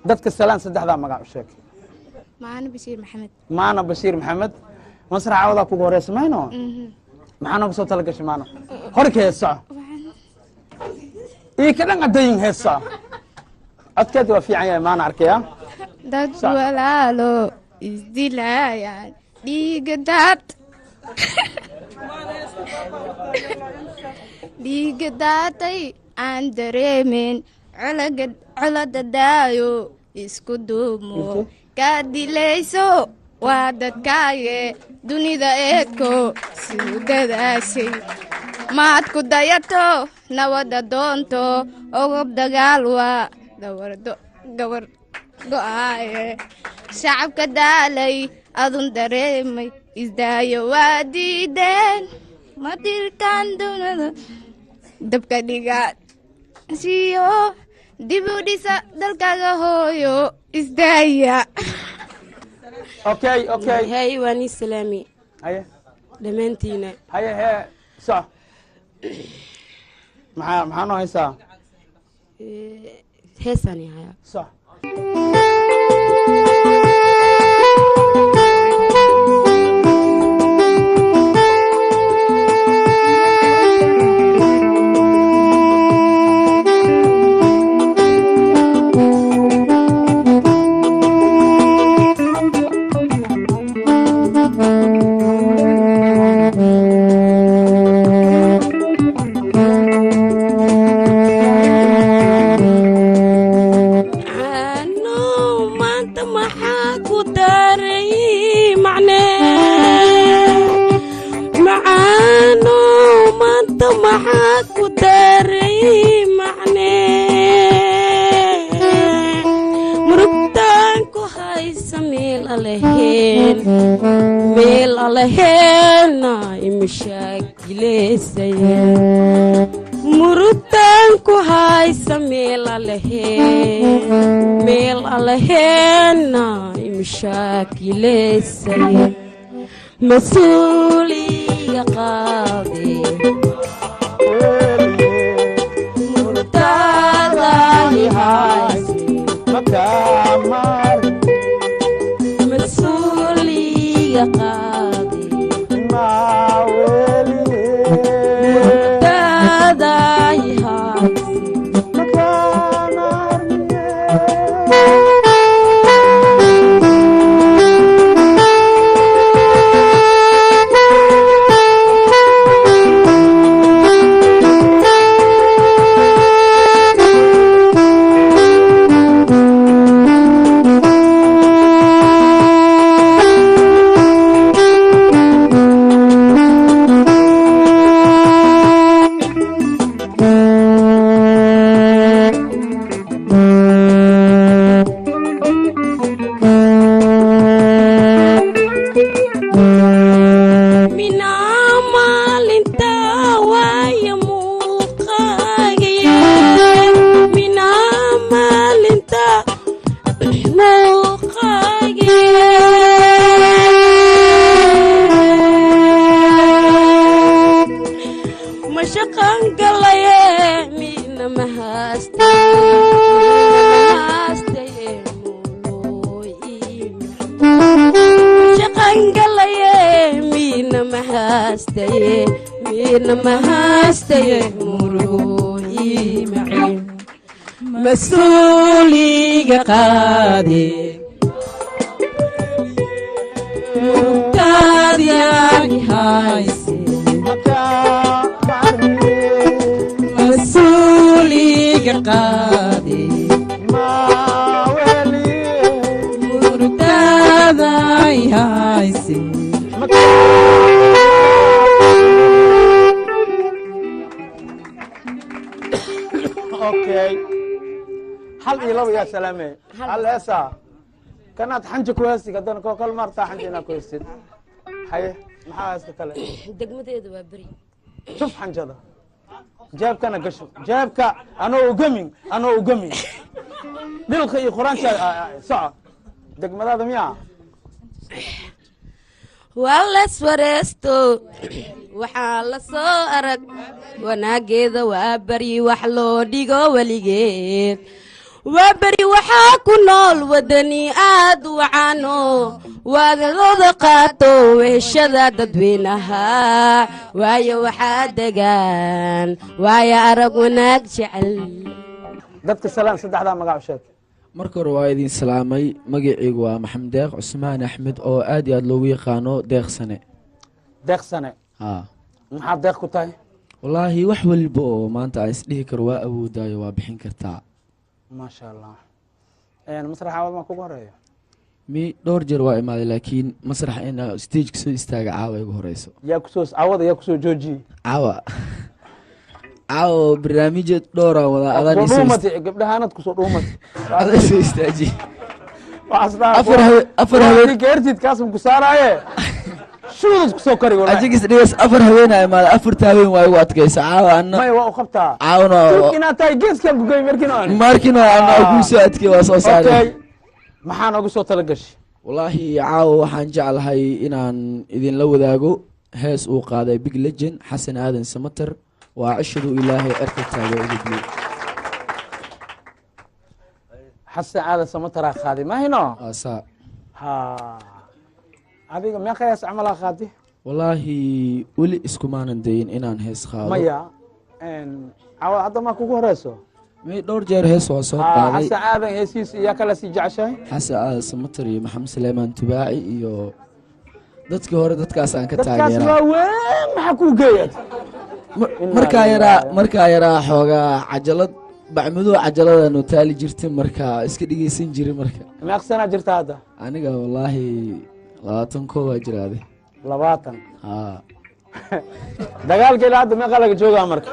Dadka salaan, saddexdaa magac u sheeg. Maana Bashiir Maxamed. Maana Bashiir Maxamed, masrax cawadaa kugu horeysa mayno? Maxaa nooga soo tala gashay, maano? Horka hees, soco. Ii ka dhan adayin hees, soco. Codkeed waa fiican yahay, maana arkaya. Dad walaalo isdilayaan, dhiiga daad, dhiiga daatay aan dareemin, colaga colada daayo, isku duumo, kaa dilayso waa dadkaaye, dunida eedko siduu dadaashay maad ku dayato, nabada doonto, ogob dagaal waa dawardo gabar go'aaye, shacabka daalay adun dareemay, isdaayo waa diideen, ma dirtaan dunada dabka dhigaad siiyo, dib u dhisa dalkaaga hooyo, isdaaya. Okay. Hay, waa nii salaami. Haye. Dhammaantiina. Haye, hee, soco. Maxaa noo haysaa? Heesaan hayaa. Soco. Ano maanta maxaa ku daray macnee? Macaano maanta maxaa ku daray macnee? Murugtaan ku haysa meel aleheen, meel aleheena imashaakileysaye. Murugtaan ku haysa meel aleheen, meel aleheena imashaakileysaye, mas-uuliga qaade murugtaadahi hayse, mas-uuliga qaade murugtaadahi hayse. Minaa maalinta waaya muuqaagaya, minaa maalinta muuqaagaya, mashaqan galaye, mina mahaastaye, mashaqan galaye, mina mahaastaye, mina mahaastaye, murugo ii macin, mas-uuliga qaade murugtaadyaani hayse, mas-uuliga qaade. Murugay hayse. Okay, hal iyo laba yaa salaamee. Hal heesaa kanaad xanja ku heesti haddana koo kale maartaa xanja inaad ku heestid. Haye, maxaa heesta kale? Degmadeedu waa beri. Shuf xanjada jeebkana gasho, jeebka anoo ugamin, anoo ugamin dhilka iyo quraanka soco. Degmadaada miyaa? Waa layswareesto, waxaa la soo arag wanaageeda. Waa beri wax loo dhigo weligeed. Waa beri waxaa ku nool wadani aad u wacaano, waadadooda qaato weheshada dadweynaha. Waayo waxaa degaan waayo arag wanaag jecel. Dadka salaan, saddexdaa magac u sheeg. Marka hore waa idin salaamay. Magacaygu waa Maxamed Deeq Cusmaan Axmed, oo aad iyo aad loogu yaqaano Deeqsane. Deeqsane. Haa. Maxaad deeq ku tahay? Wallaahi wax walba oo maanta aan isdhihi karo waa awoodaayo, waa bixin kartaa. Maasha Allah. Masraxa awad maa kugu horeeya? Mi dhowr jeer waa imaaday, laakiin masrax ina stageka soo istaaga caawa igu horeyso. Yaa kusoo cawada, yaa kusoo joojiyey? Caawa, caawa barnaamijya dhowraan wadaa, adaan Soo isoo dhuumatay gabdhahaanad kusoo dhuumatay. Adaan isoo istaajiye. Afar haween. Geertid kaasum ku saaraaye, shuudad kusoo kari wallahi. Ajigis dhigas, afar haweenaa imaaday, afarta haween waa igu adkaysa caawa anna. Maya, waa u qabtaa. Caawna Tuug inaad tahay geeskaan ku gey markino ani. Markino anna kuu soo adkay, waa soo saaray. Okay, maxaa noogu soo tala gashay? Wallaahi caawa waxaan jeclahay inaan idinla wadaago hees uu qaaday big legend Xasan Aadan Samater, waa Cishadu Ilaahay Cirka Taago Udubli. Xasan Aadan Samataraa qaaday mahino? Asa. Ha, adiga meeqa hees camalaa qaadi? Wallaahi weli iskumaanan dayin inaan hees qaado. Maya, caawa hadda maa kugu horeyso? Mi dhowr jeer hees waa soo qaaday. Xasan Aadan heesihiisa iyaa kala sii jeceshahay? Xasan Aadan Samater iyo Maxamed Suleymaan Tubaaci iyo dadkii hore, dadkaas aan ka Dadkaas taageeraa. waa weyn, maxaa kuu geeyad? Markaa yaraa xoogaa cajalad bacmadoo cajalada noo taali jirtay, markaa iska dhegeysan jiray marka. Meeq sanaa jirta hadda? Aniga wallaahi 21 waa jiraade. 20? Haa. Dagaalka ilaa hadda meeqaa laga joogaa? Marka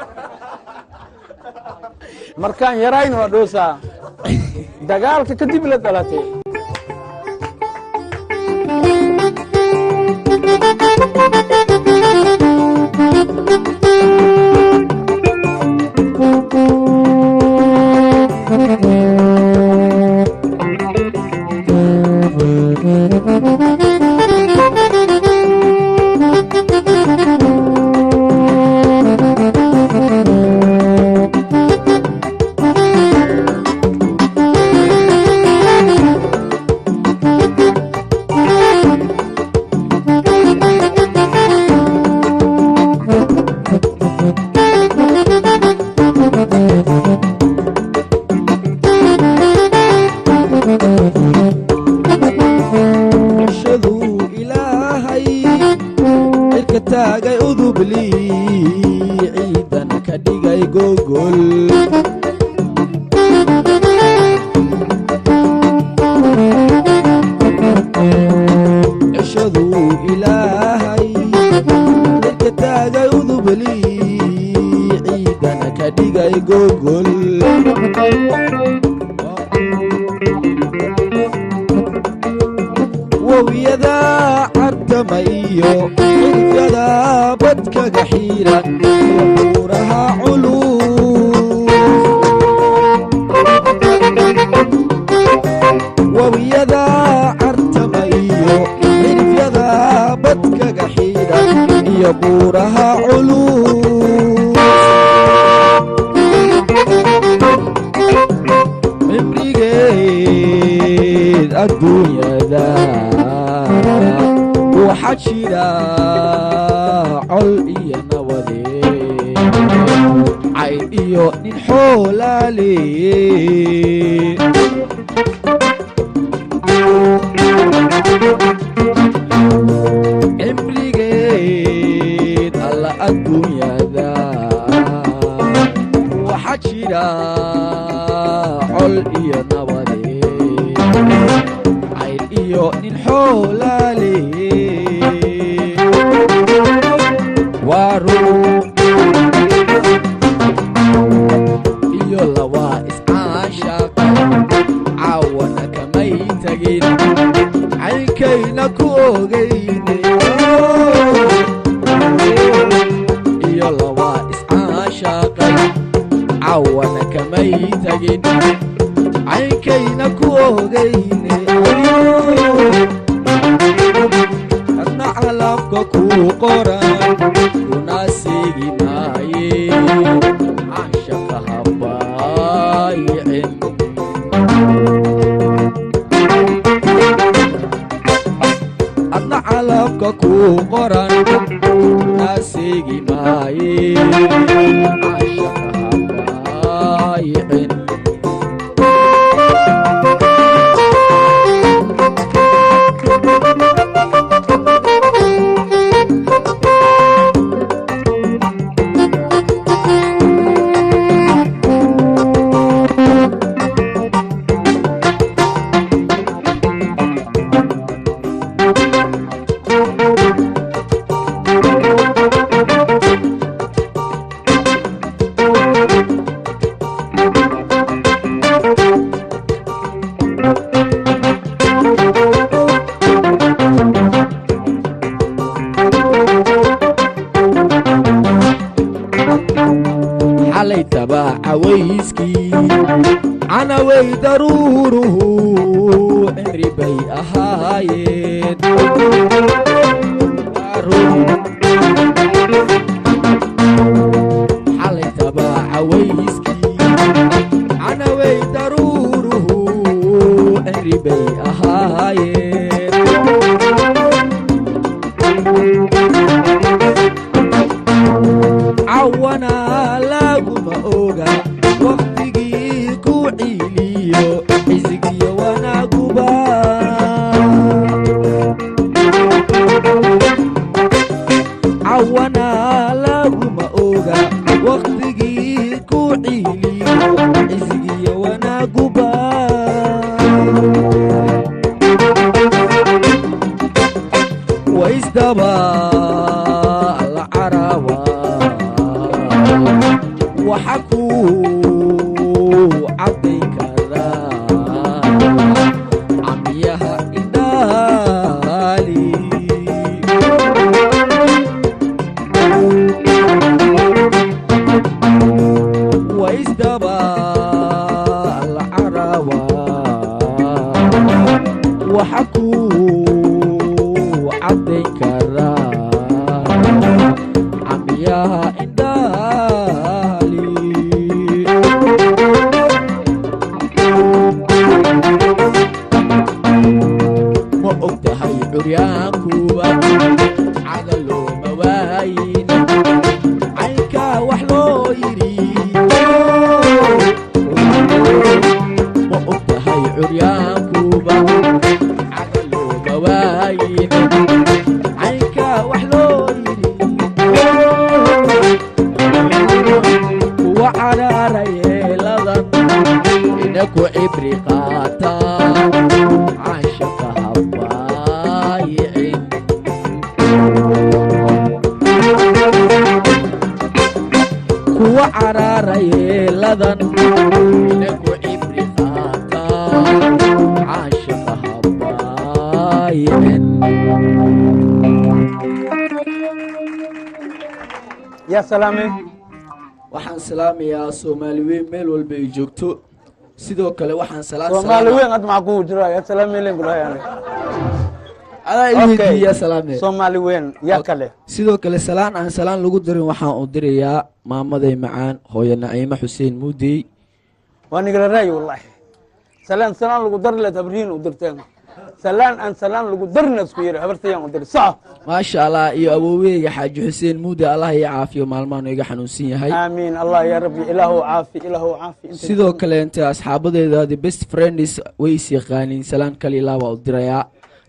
markaan yarayn waa dhoosaa, dagaalka kadib la dhalatay. Cishadu Ilaahay cirka taagay udubli, ciidana ka dhigay gogol. Cishadu Ilaahay cirka taagay udubli, ciidana ka dhigay gogol. Wowiyada cartama iyo xilkada badkaga xiiran iyo buuraha culus. Wowiyada cartama iyo xilfyada badkaga xiiran iyo buuraha culus. Cimrigeed adduunyada waxaa jira col iyo nabade, cayn iyo nin xoolaale. Cimrigeed alla adduunyada waxaa jira col iyo nabade, cayn iyo nin xool Iyo lawaa iscaashaqa caawana kamay tagin, caynkayna ku ogeyne. Iyo lawaa iscaashaaqay caawana kamay tagin, caynkayna ku ogeyne. Adna calafka kuu qoran kuna siigi maaye, caashaqa habaayicin. Adna calafka kuu qoran kuna siigi maaye, caashaqa habaayicin. Xalay tabaaca wayskii canaway daruuruhu cimri bay ahaayeen. Xalay tabaaca wayskii canaway daruuruhu cimri bay ahaayeen. Cawana laguma oga waktigii ku ciiliyo xisigiyo wanaaguba. Cawana laguma oga waktigii ku ciiliyo xisigiyo wanaaguba. Waisdaba la carawa waxa kuu cadday karaa camyaha indhaali. Waisdaba la carawa waxa kuu cadday karaa camyaha indhaali. Ma og tahay curyaankuba caga looma waayin, caynkaa wax loo yidhi. Ma og tahay curyaankuba caga looma waayin, caynkaa wax loo yidhi. Kuwa caraara yeeladan ina ku cibri qaata, caashaqa habaayicin. Kuwa caraara yeeladan ina ku cibri qaata, caashaqa habaayicin. Yaa salaamay? Waxaan salaamayaa Soomaali weyn meel walba ay joogto. Sidoo kale waxaan salaan Soomaali weyn ad maxaa kugu jira? Yaa salaamay leen kulahay ani. Adaa i weydiiyaa salaame. Soomaali weyn yaa kale? Sidoo kale salaan aan salaan lagu dirin waxaan u dirayaa maamaday macaan, hooyo Naciimo Xuseen Muudey. Waa nigala raayi wallahi. Salaan salaan lagu dari leed habrihiin u dirteen. Salaan aan salaan lagu darina isku yiri habartayaan u diri soco. Maasha Allah. Iyo awooweyga Xaaji Xuseen Muude, Allah iyo caafiyo, maalmahan iga xanuunsan yahay. Aamiin, Allah ya rabbi, ilaahu caafi, ilaahu caafi. Sidoo kaleente asxaabadeeda the best friends way is yaqaaniin, salaan kale ilaa waa u dirayaa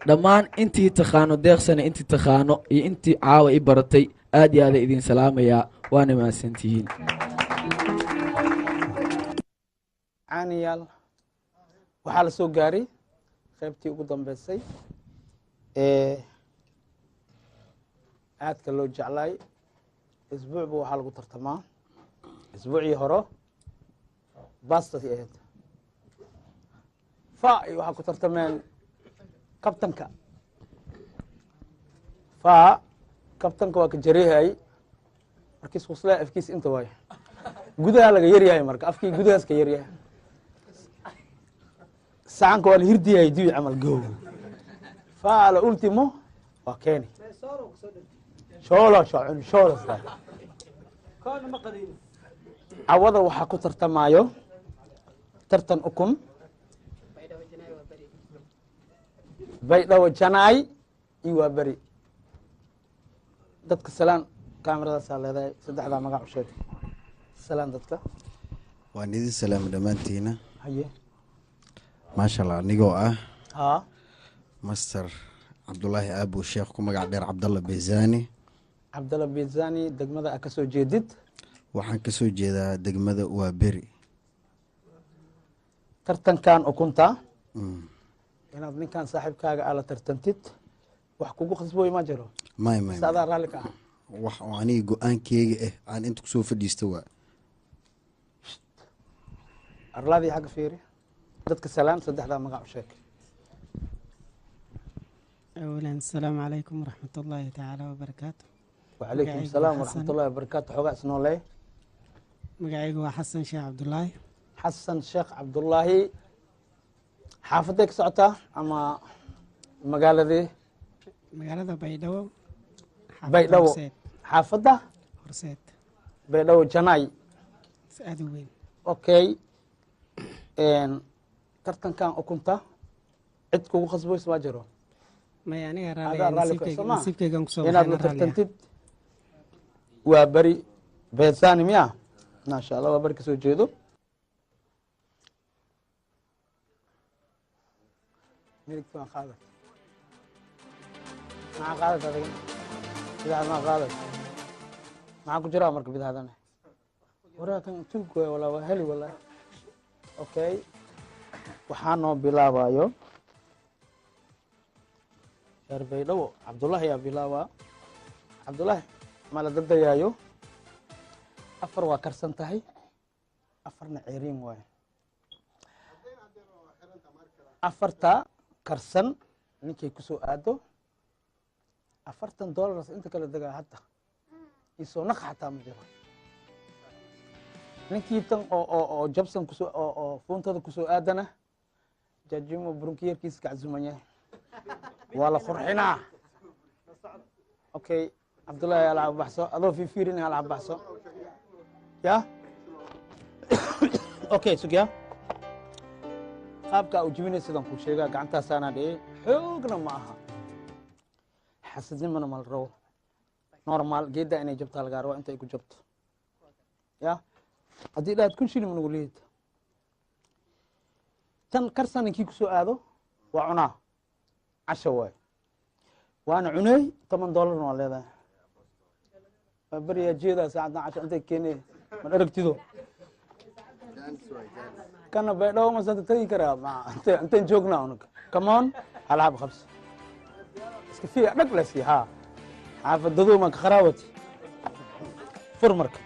dhammaan intii taqaano Deeqsana, intii taqaano iyo intii caawa i baratay, aad iyo aada idin salaamayaa, waana mahadsantihiin. Caaniyaal, waxaa la soo gaaray qaybtii ugu dambeysay ee aadka loo jeclaay Isbuucba waxaa lagu tartamaa. Isbuucii hore bastasi ahayd fa iyo waxaa ku tartameen kabtanka. Fa kabtanka waa ka jareehay markiis quslaa afkiis inta waayo gudaha laga yaryahay, marka afkii gudahaas ka yaryahay, sacanka waa la hirdiyahay diwi camal go fa ala ultimo waa keeni shoolo shocun shoolo. Cawada waxaa ku tartamaayo tartan ukun Baydhabo Janaay iyo waa beri. Dadka salaan, kaameradaasaa leedahay, saddexdaa magac u sheeg, salaan dadka. Waan idin salaamay dhammaantiina. Haye. Maasha Allah, anigoo ah haa Master Cabdulaahi Aabo Sheekh, ku magac dheer Cabdalla Bezani. Cabdalla Bezani, degmada a kasoo jeedid? Waxaan kasoo jeedaa degmada waa beri. Tartankan ukunta inaad ninkan saaxiibkaaga aa la tartantid, wax kugu khasbooy ma jiro? May may. Mise adaa raalli ka ah? Wax oo aniga go-aankeyga ah aan inta kusoo fadhiista waa. Arlaadii xagga fiiri, dadka salaan, saddexdaa magac u sheeg. أولا السلام عليكم ورحمة الله تعالى وبركاته. وعليكم السلام ورحمة الله وبركاته. Xoogaa isnooley. Magacaygu waa Xasan Sheekh Cabdulaahi. Xasan Sheekh Cabdulaahi, xaafaday ka socotaa ama magaaladii? Magaalada Baydhabo, xaafadda Baydhabo. Horseed. Xaafadda Horseed. Baydhabo Janaay. Aad u weyn. Okay, tartankan ukunta cid kugu khasboys ma jiro? Maya, aniga adaa raalli ku soo ma nasiibkaygan kusoo inaad la tartantid waa beri Beesani miya? Maasha Allah, waa beri kasoo jeedo. Midigta waan qaadat, maxaa qaadat adiga? Bidaxda maa qaadat? Maxaa ku jiraa marka bidaxdana? Waraa kan tuug waay, walaa waa heli walaa. Okay, waxaa noo bilaabayo reer Baydhabo, Cabdullahi yaa bilaabaa. Cabdullahi, ma la dadayaayo? Afar waa karsan tahay, afarna ceeriin waayo. Afarta karsan ninkay kusoo aado $40 inta kala degaa hadda isoo naq xataa ma jiro. Ninkii tan oo jabsan kusoo oo fuuntada kusoo aadana, jajimo burunkiyarkiisa kaczuman yahay, waa la qurxinaa. Okay, Cabdullahi, halacab baxso adoo fiifiirin, halacab baxso ya. Okay, sugya qaabka u jibinay sidaan kuu sheegaa. Gacantaasaanaa dhihi, xoogna ma aha, xasidnimana ma la rabo, normal geedda inay jabtaa lagaa rabo. Inta ay ku jabto ya haddii dhaad 1000 shilin ma nagu lihid. Tan karsan ninkii kusoo aado waa cunaa, casha waay, waana cuney, $10-na waa leedahay. Waa beriyaa jeedaa saacaddan casha intay keenay ma aragtido. Kana Baydhabo masanta tagi karaa ma intaan joognaa unuga. Come on, halxab qabso, iska fiic dhag la sii haa xaafadadu ma ka kharaawati. Fur marka,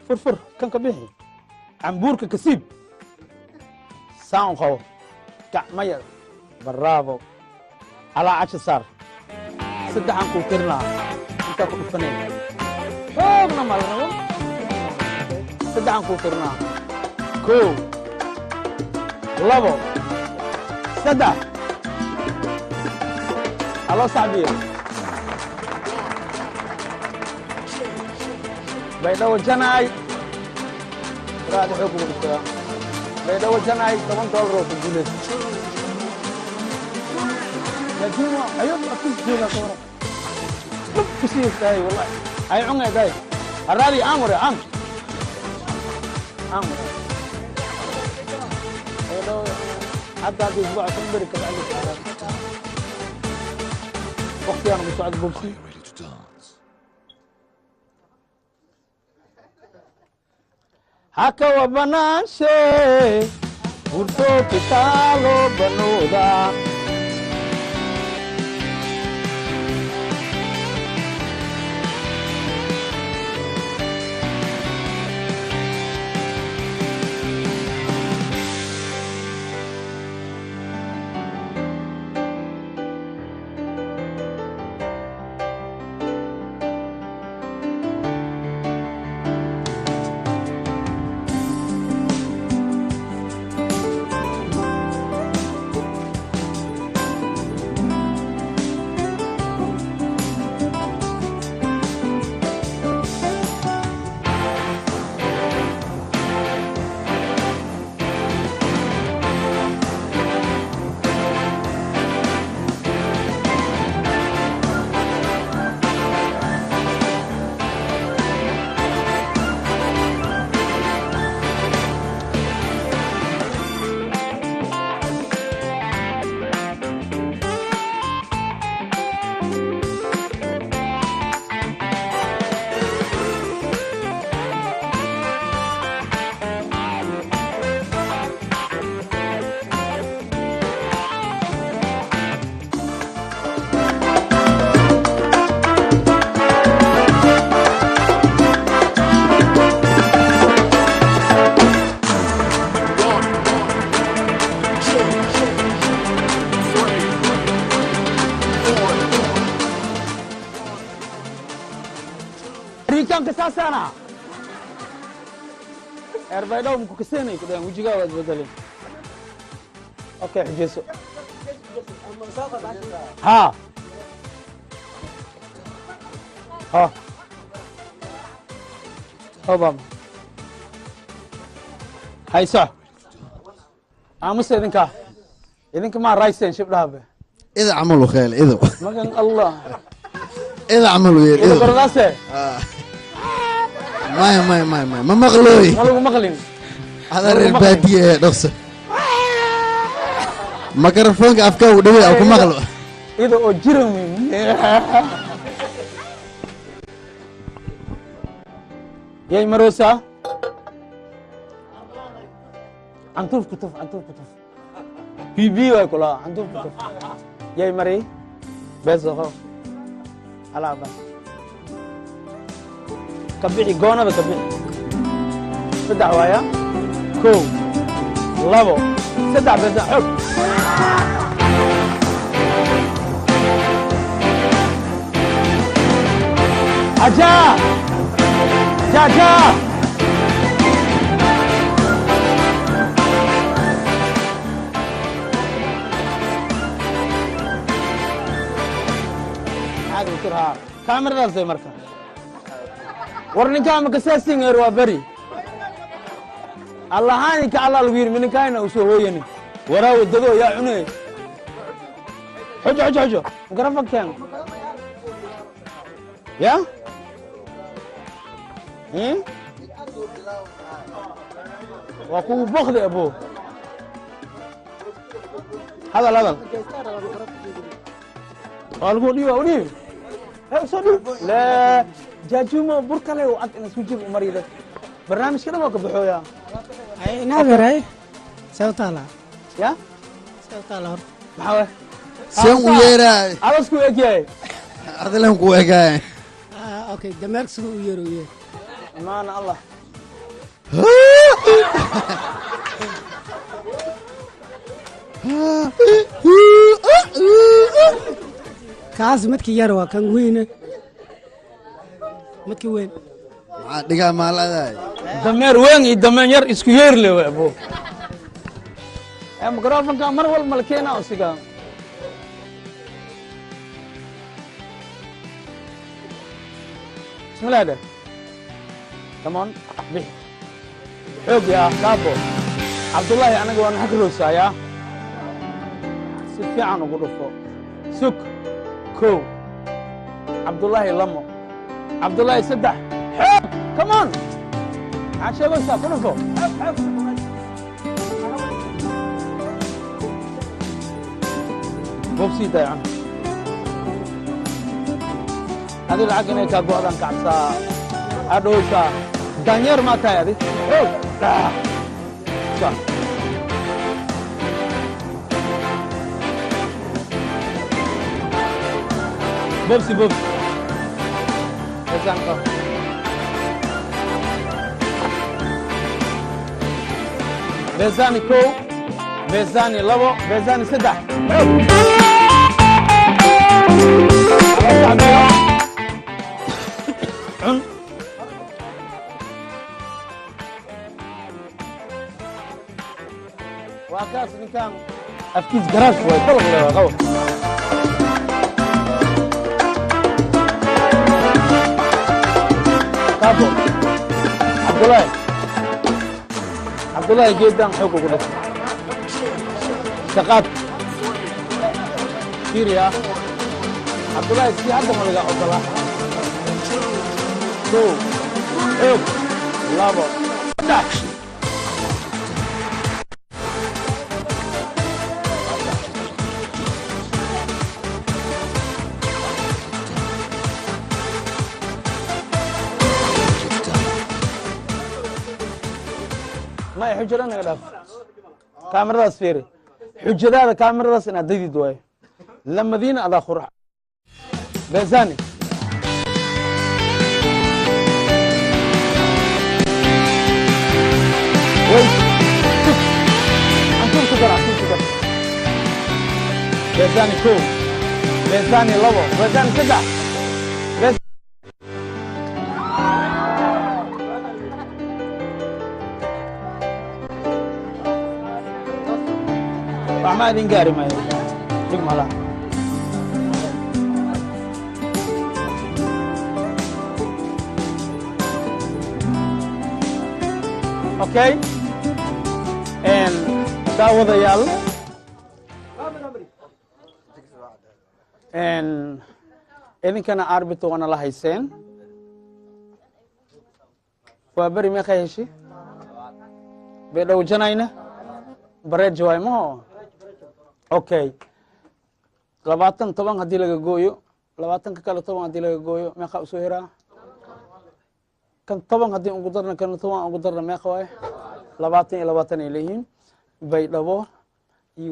fur fur kan ka bixi, cambuurka kasiib, saan u qabo gacmaya. Bravo, calaa casha saar. Saddexaan kuu tirinaa, intaa ku dhufanay, xoogna ma la rabo. Saddexaan kuu tirinaa: 1, 2, 3. Aloo sacbiyo Baydhabo Janaay, raadi xoog ugu dhuftaa. Baydhabo Janaay $10 oo ku guulaysa, laakiin waa ayad afkiis joogaa ka waran dhub ku sii tahay. Wallahi ay cungay tahay haraadi aan ware aan aan Baydhabo hadda isbuuca kun beri ka bacdi waqtigaan ugu socod bogsi. Ready to dance? Hakawa banaanshe hurto kitaalo banuuda. Riikaanka saasaana erbaydhow maku kaseenay ku dhahan wejigaa waad bedelin. Okay, xujeyso. Ha ha hobam hayso, aamusa idinka, idinka maa rayseen shibdhahabe. Ida camal u kheel ido. Magan Allah. Ida camal u yeel. Ido gordaase. Maya maya maya maya, ma maqlooy. Ma lagu maqlin. Ada reer baadiye ee dhaqso makarafoonka afkaa u dhawey ku maqlo. Ida oo jiran yay maroosaa. Cantuuf ku tuf, cantuuf ku tuf, bb way kula cantuuf ku tuf yay mari beeso ho alaaba ka bixi goonada ka bixi. Saddex waaya, 1, 2, 3, beesa xog. Aja jaja caadi u tirhaa kaamiradaas way marka. War ninkaa makasaasingeer waa beri allahaani ka allah lagu yidhi mininkaayna u soo hooyanin waraa wadado yaa cune. Xujo xujo xujo, mikrafonkan ya waa kugu bokdi abo. Hadal hadal waa lagu dhiiba, u dhiib, usoo dhiib le jaajumo burkale u cad ina isku jib u mariyo dadka barnaamijka dhan waa ka baxooya. Naadir, see u taala? Ya, see u taala horta? Maxaa waay? Seen u yeeraa? Adas ku eg yahay. Adilan ku egaay. Okay, dameerka siduu u yeero u yeer. Amaana Allah. Kaas midka yar waa kan weyne, midka weyn. Maxaa dhigaa maaladaay? Dameer weyn iyo dameer yar isku yeer le way abo. Ee mikrofonka mar walba la keenaa usiga. Bismillah de. Come on, bix. Xoog yaa kaabo. Cabdullaahi anaga waan xakroosaa yaa. Si fiican ugu dhufo. Sug. 1. Cabdullaahi 2. Cabdullaahi 3. Xoog! Come on! Maxaad sheegaysaa? Ku dhufo. Xoog, xoog. Bobsii dayacan. Adi lacag inay kaa go'daan kacabsaa. Adhowsaa. Daanyeer maa tahay adi? Xoog! Sa. Bobsi, bobsi. Heesaan qabo. Beesani 1, beesani 2, beesani 3. Xoog! Cun. Waa kaas ninkan afkiis garaash waay dalaq le waa qabo. Kaabo. Cabdullaahi. Cabdullaahi geedan xoog ugu dhufo. Shaqaad. Fiiriya. Cabdullaahi si hadda ma laga ogolaa. 1, xoog, 2, 3. Ma xujada naga dhaaf. Kaamiradaas fiiri, xujadaada kaamiradaas inaad daydid waayo lamadiina adaa qurux beesani. Way cantuur ku dar, cantuur ku dar. Beesani 1, beesani 2, beesani 3. Ama idin gaari maayo, dhib malaha. Okay, daawadayaal, idinkana arbito waana la hayseen. Waa beri meeqay heshi baydhowjanayna bareej waay maho. Okay, 20 10 haddii laga gooyo, 20-ka kale 10 haddii laga gooyo, meeqa usoo hiraa? Kan 10 haddii ugu darna, kan 10 ugu darna, meeqa waay? 20 iyo 20 ay leeyihiin Baydhabo iyo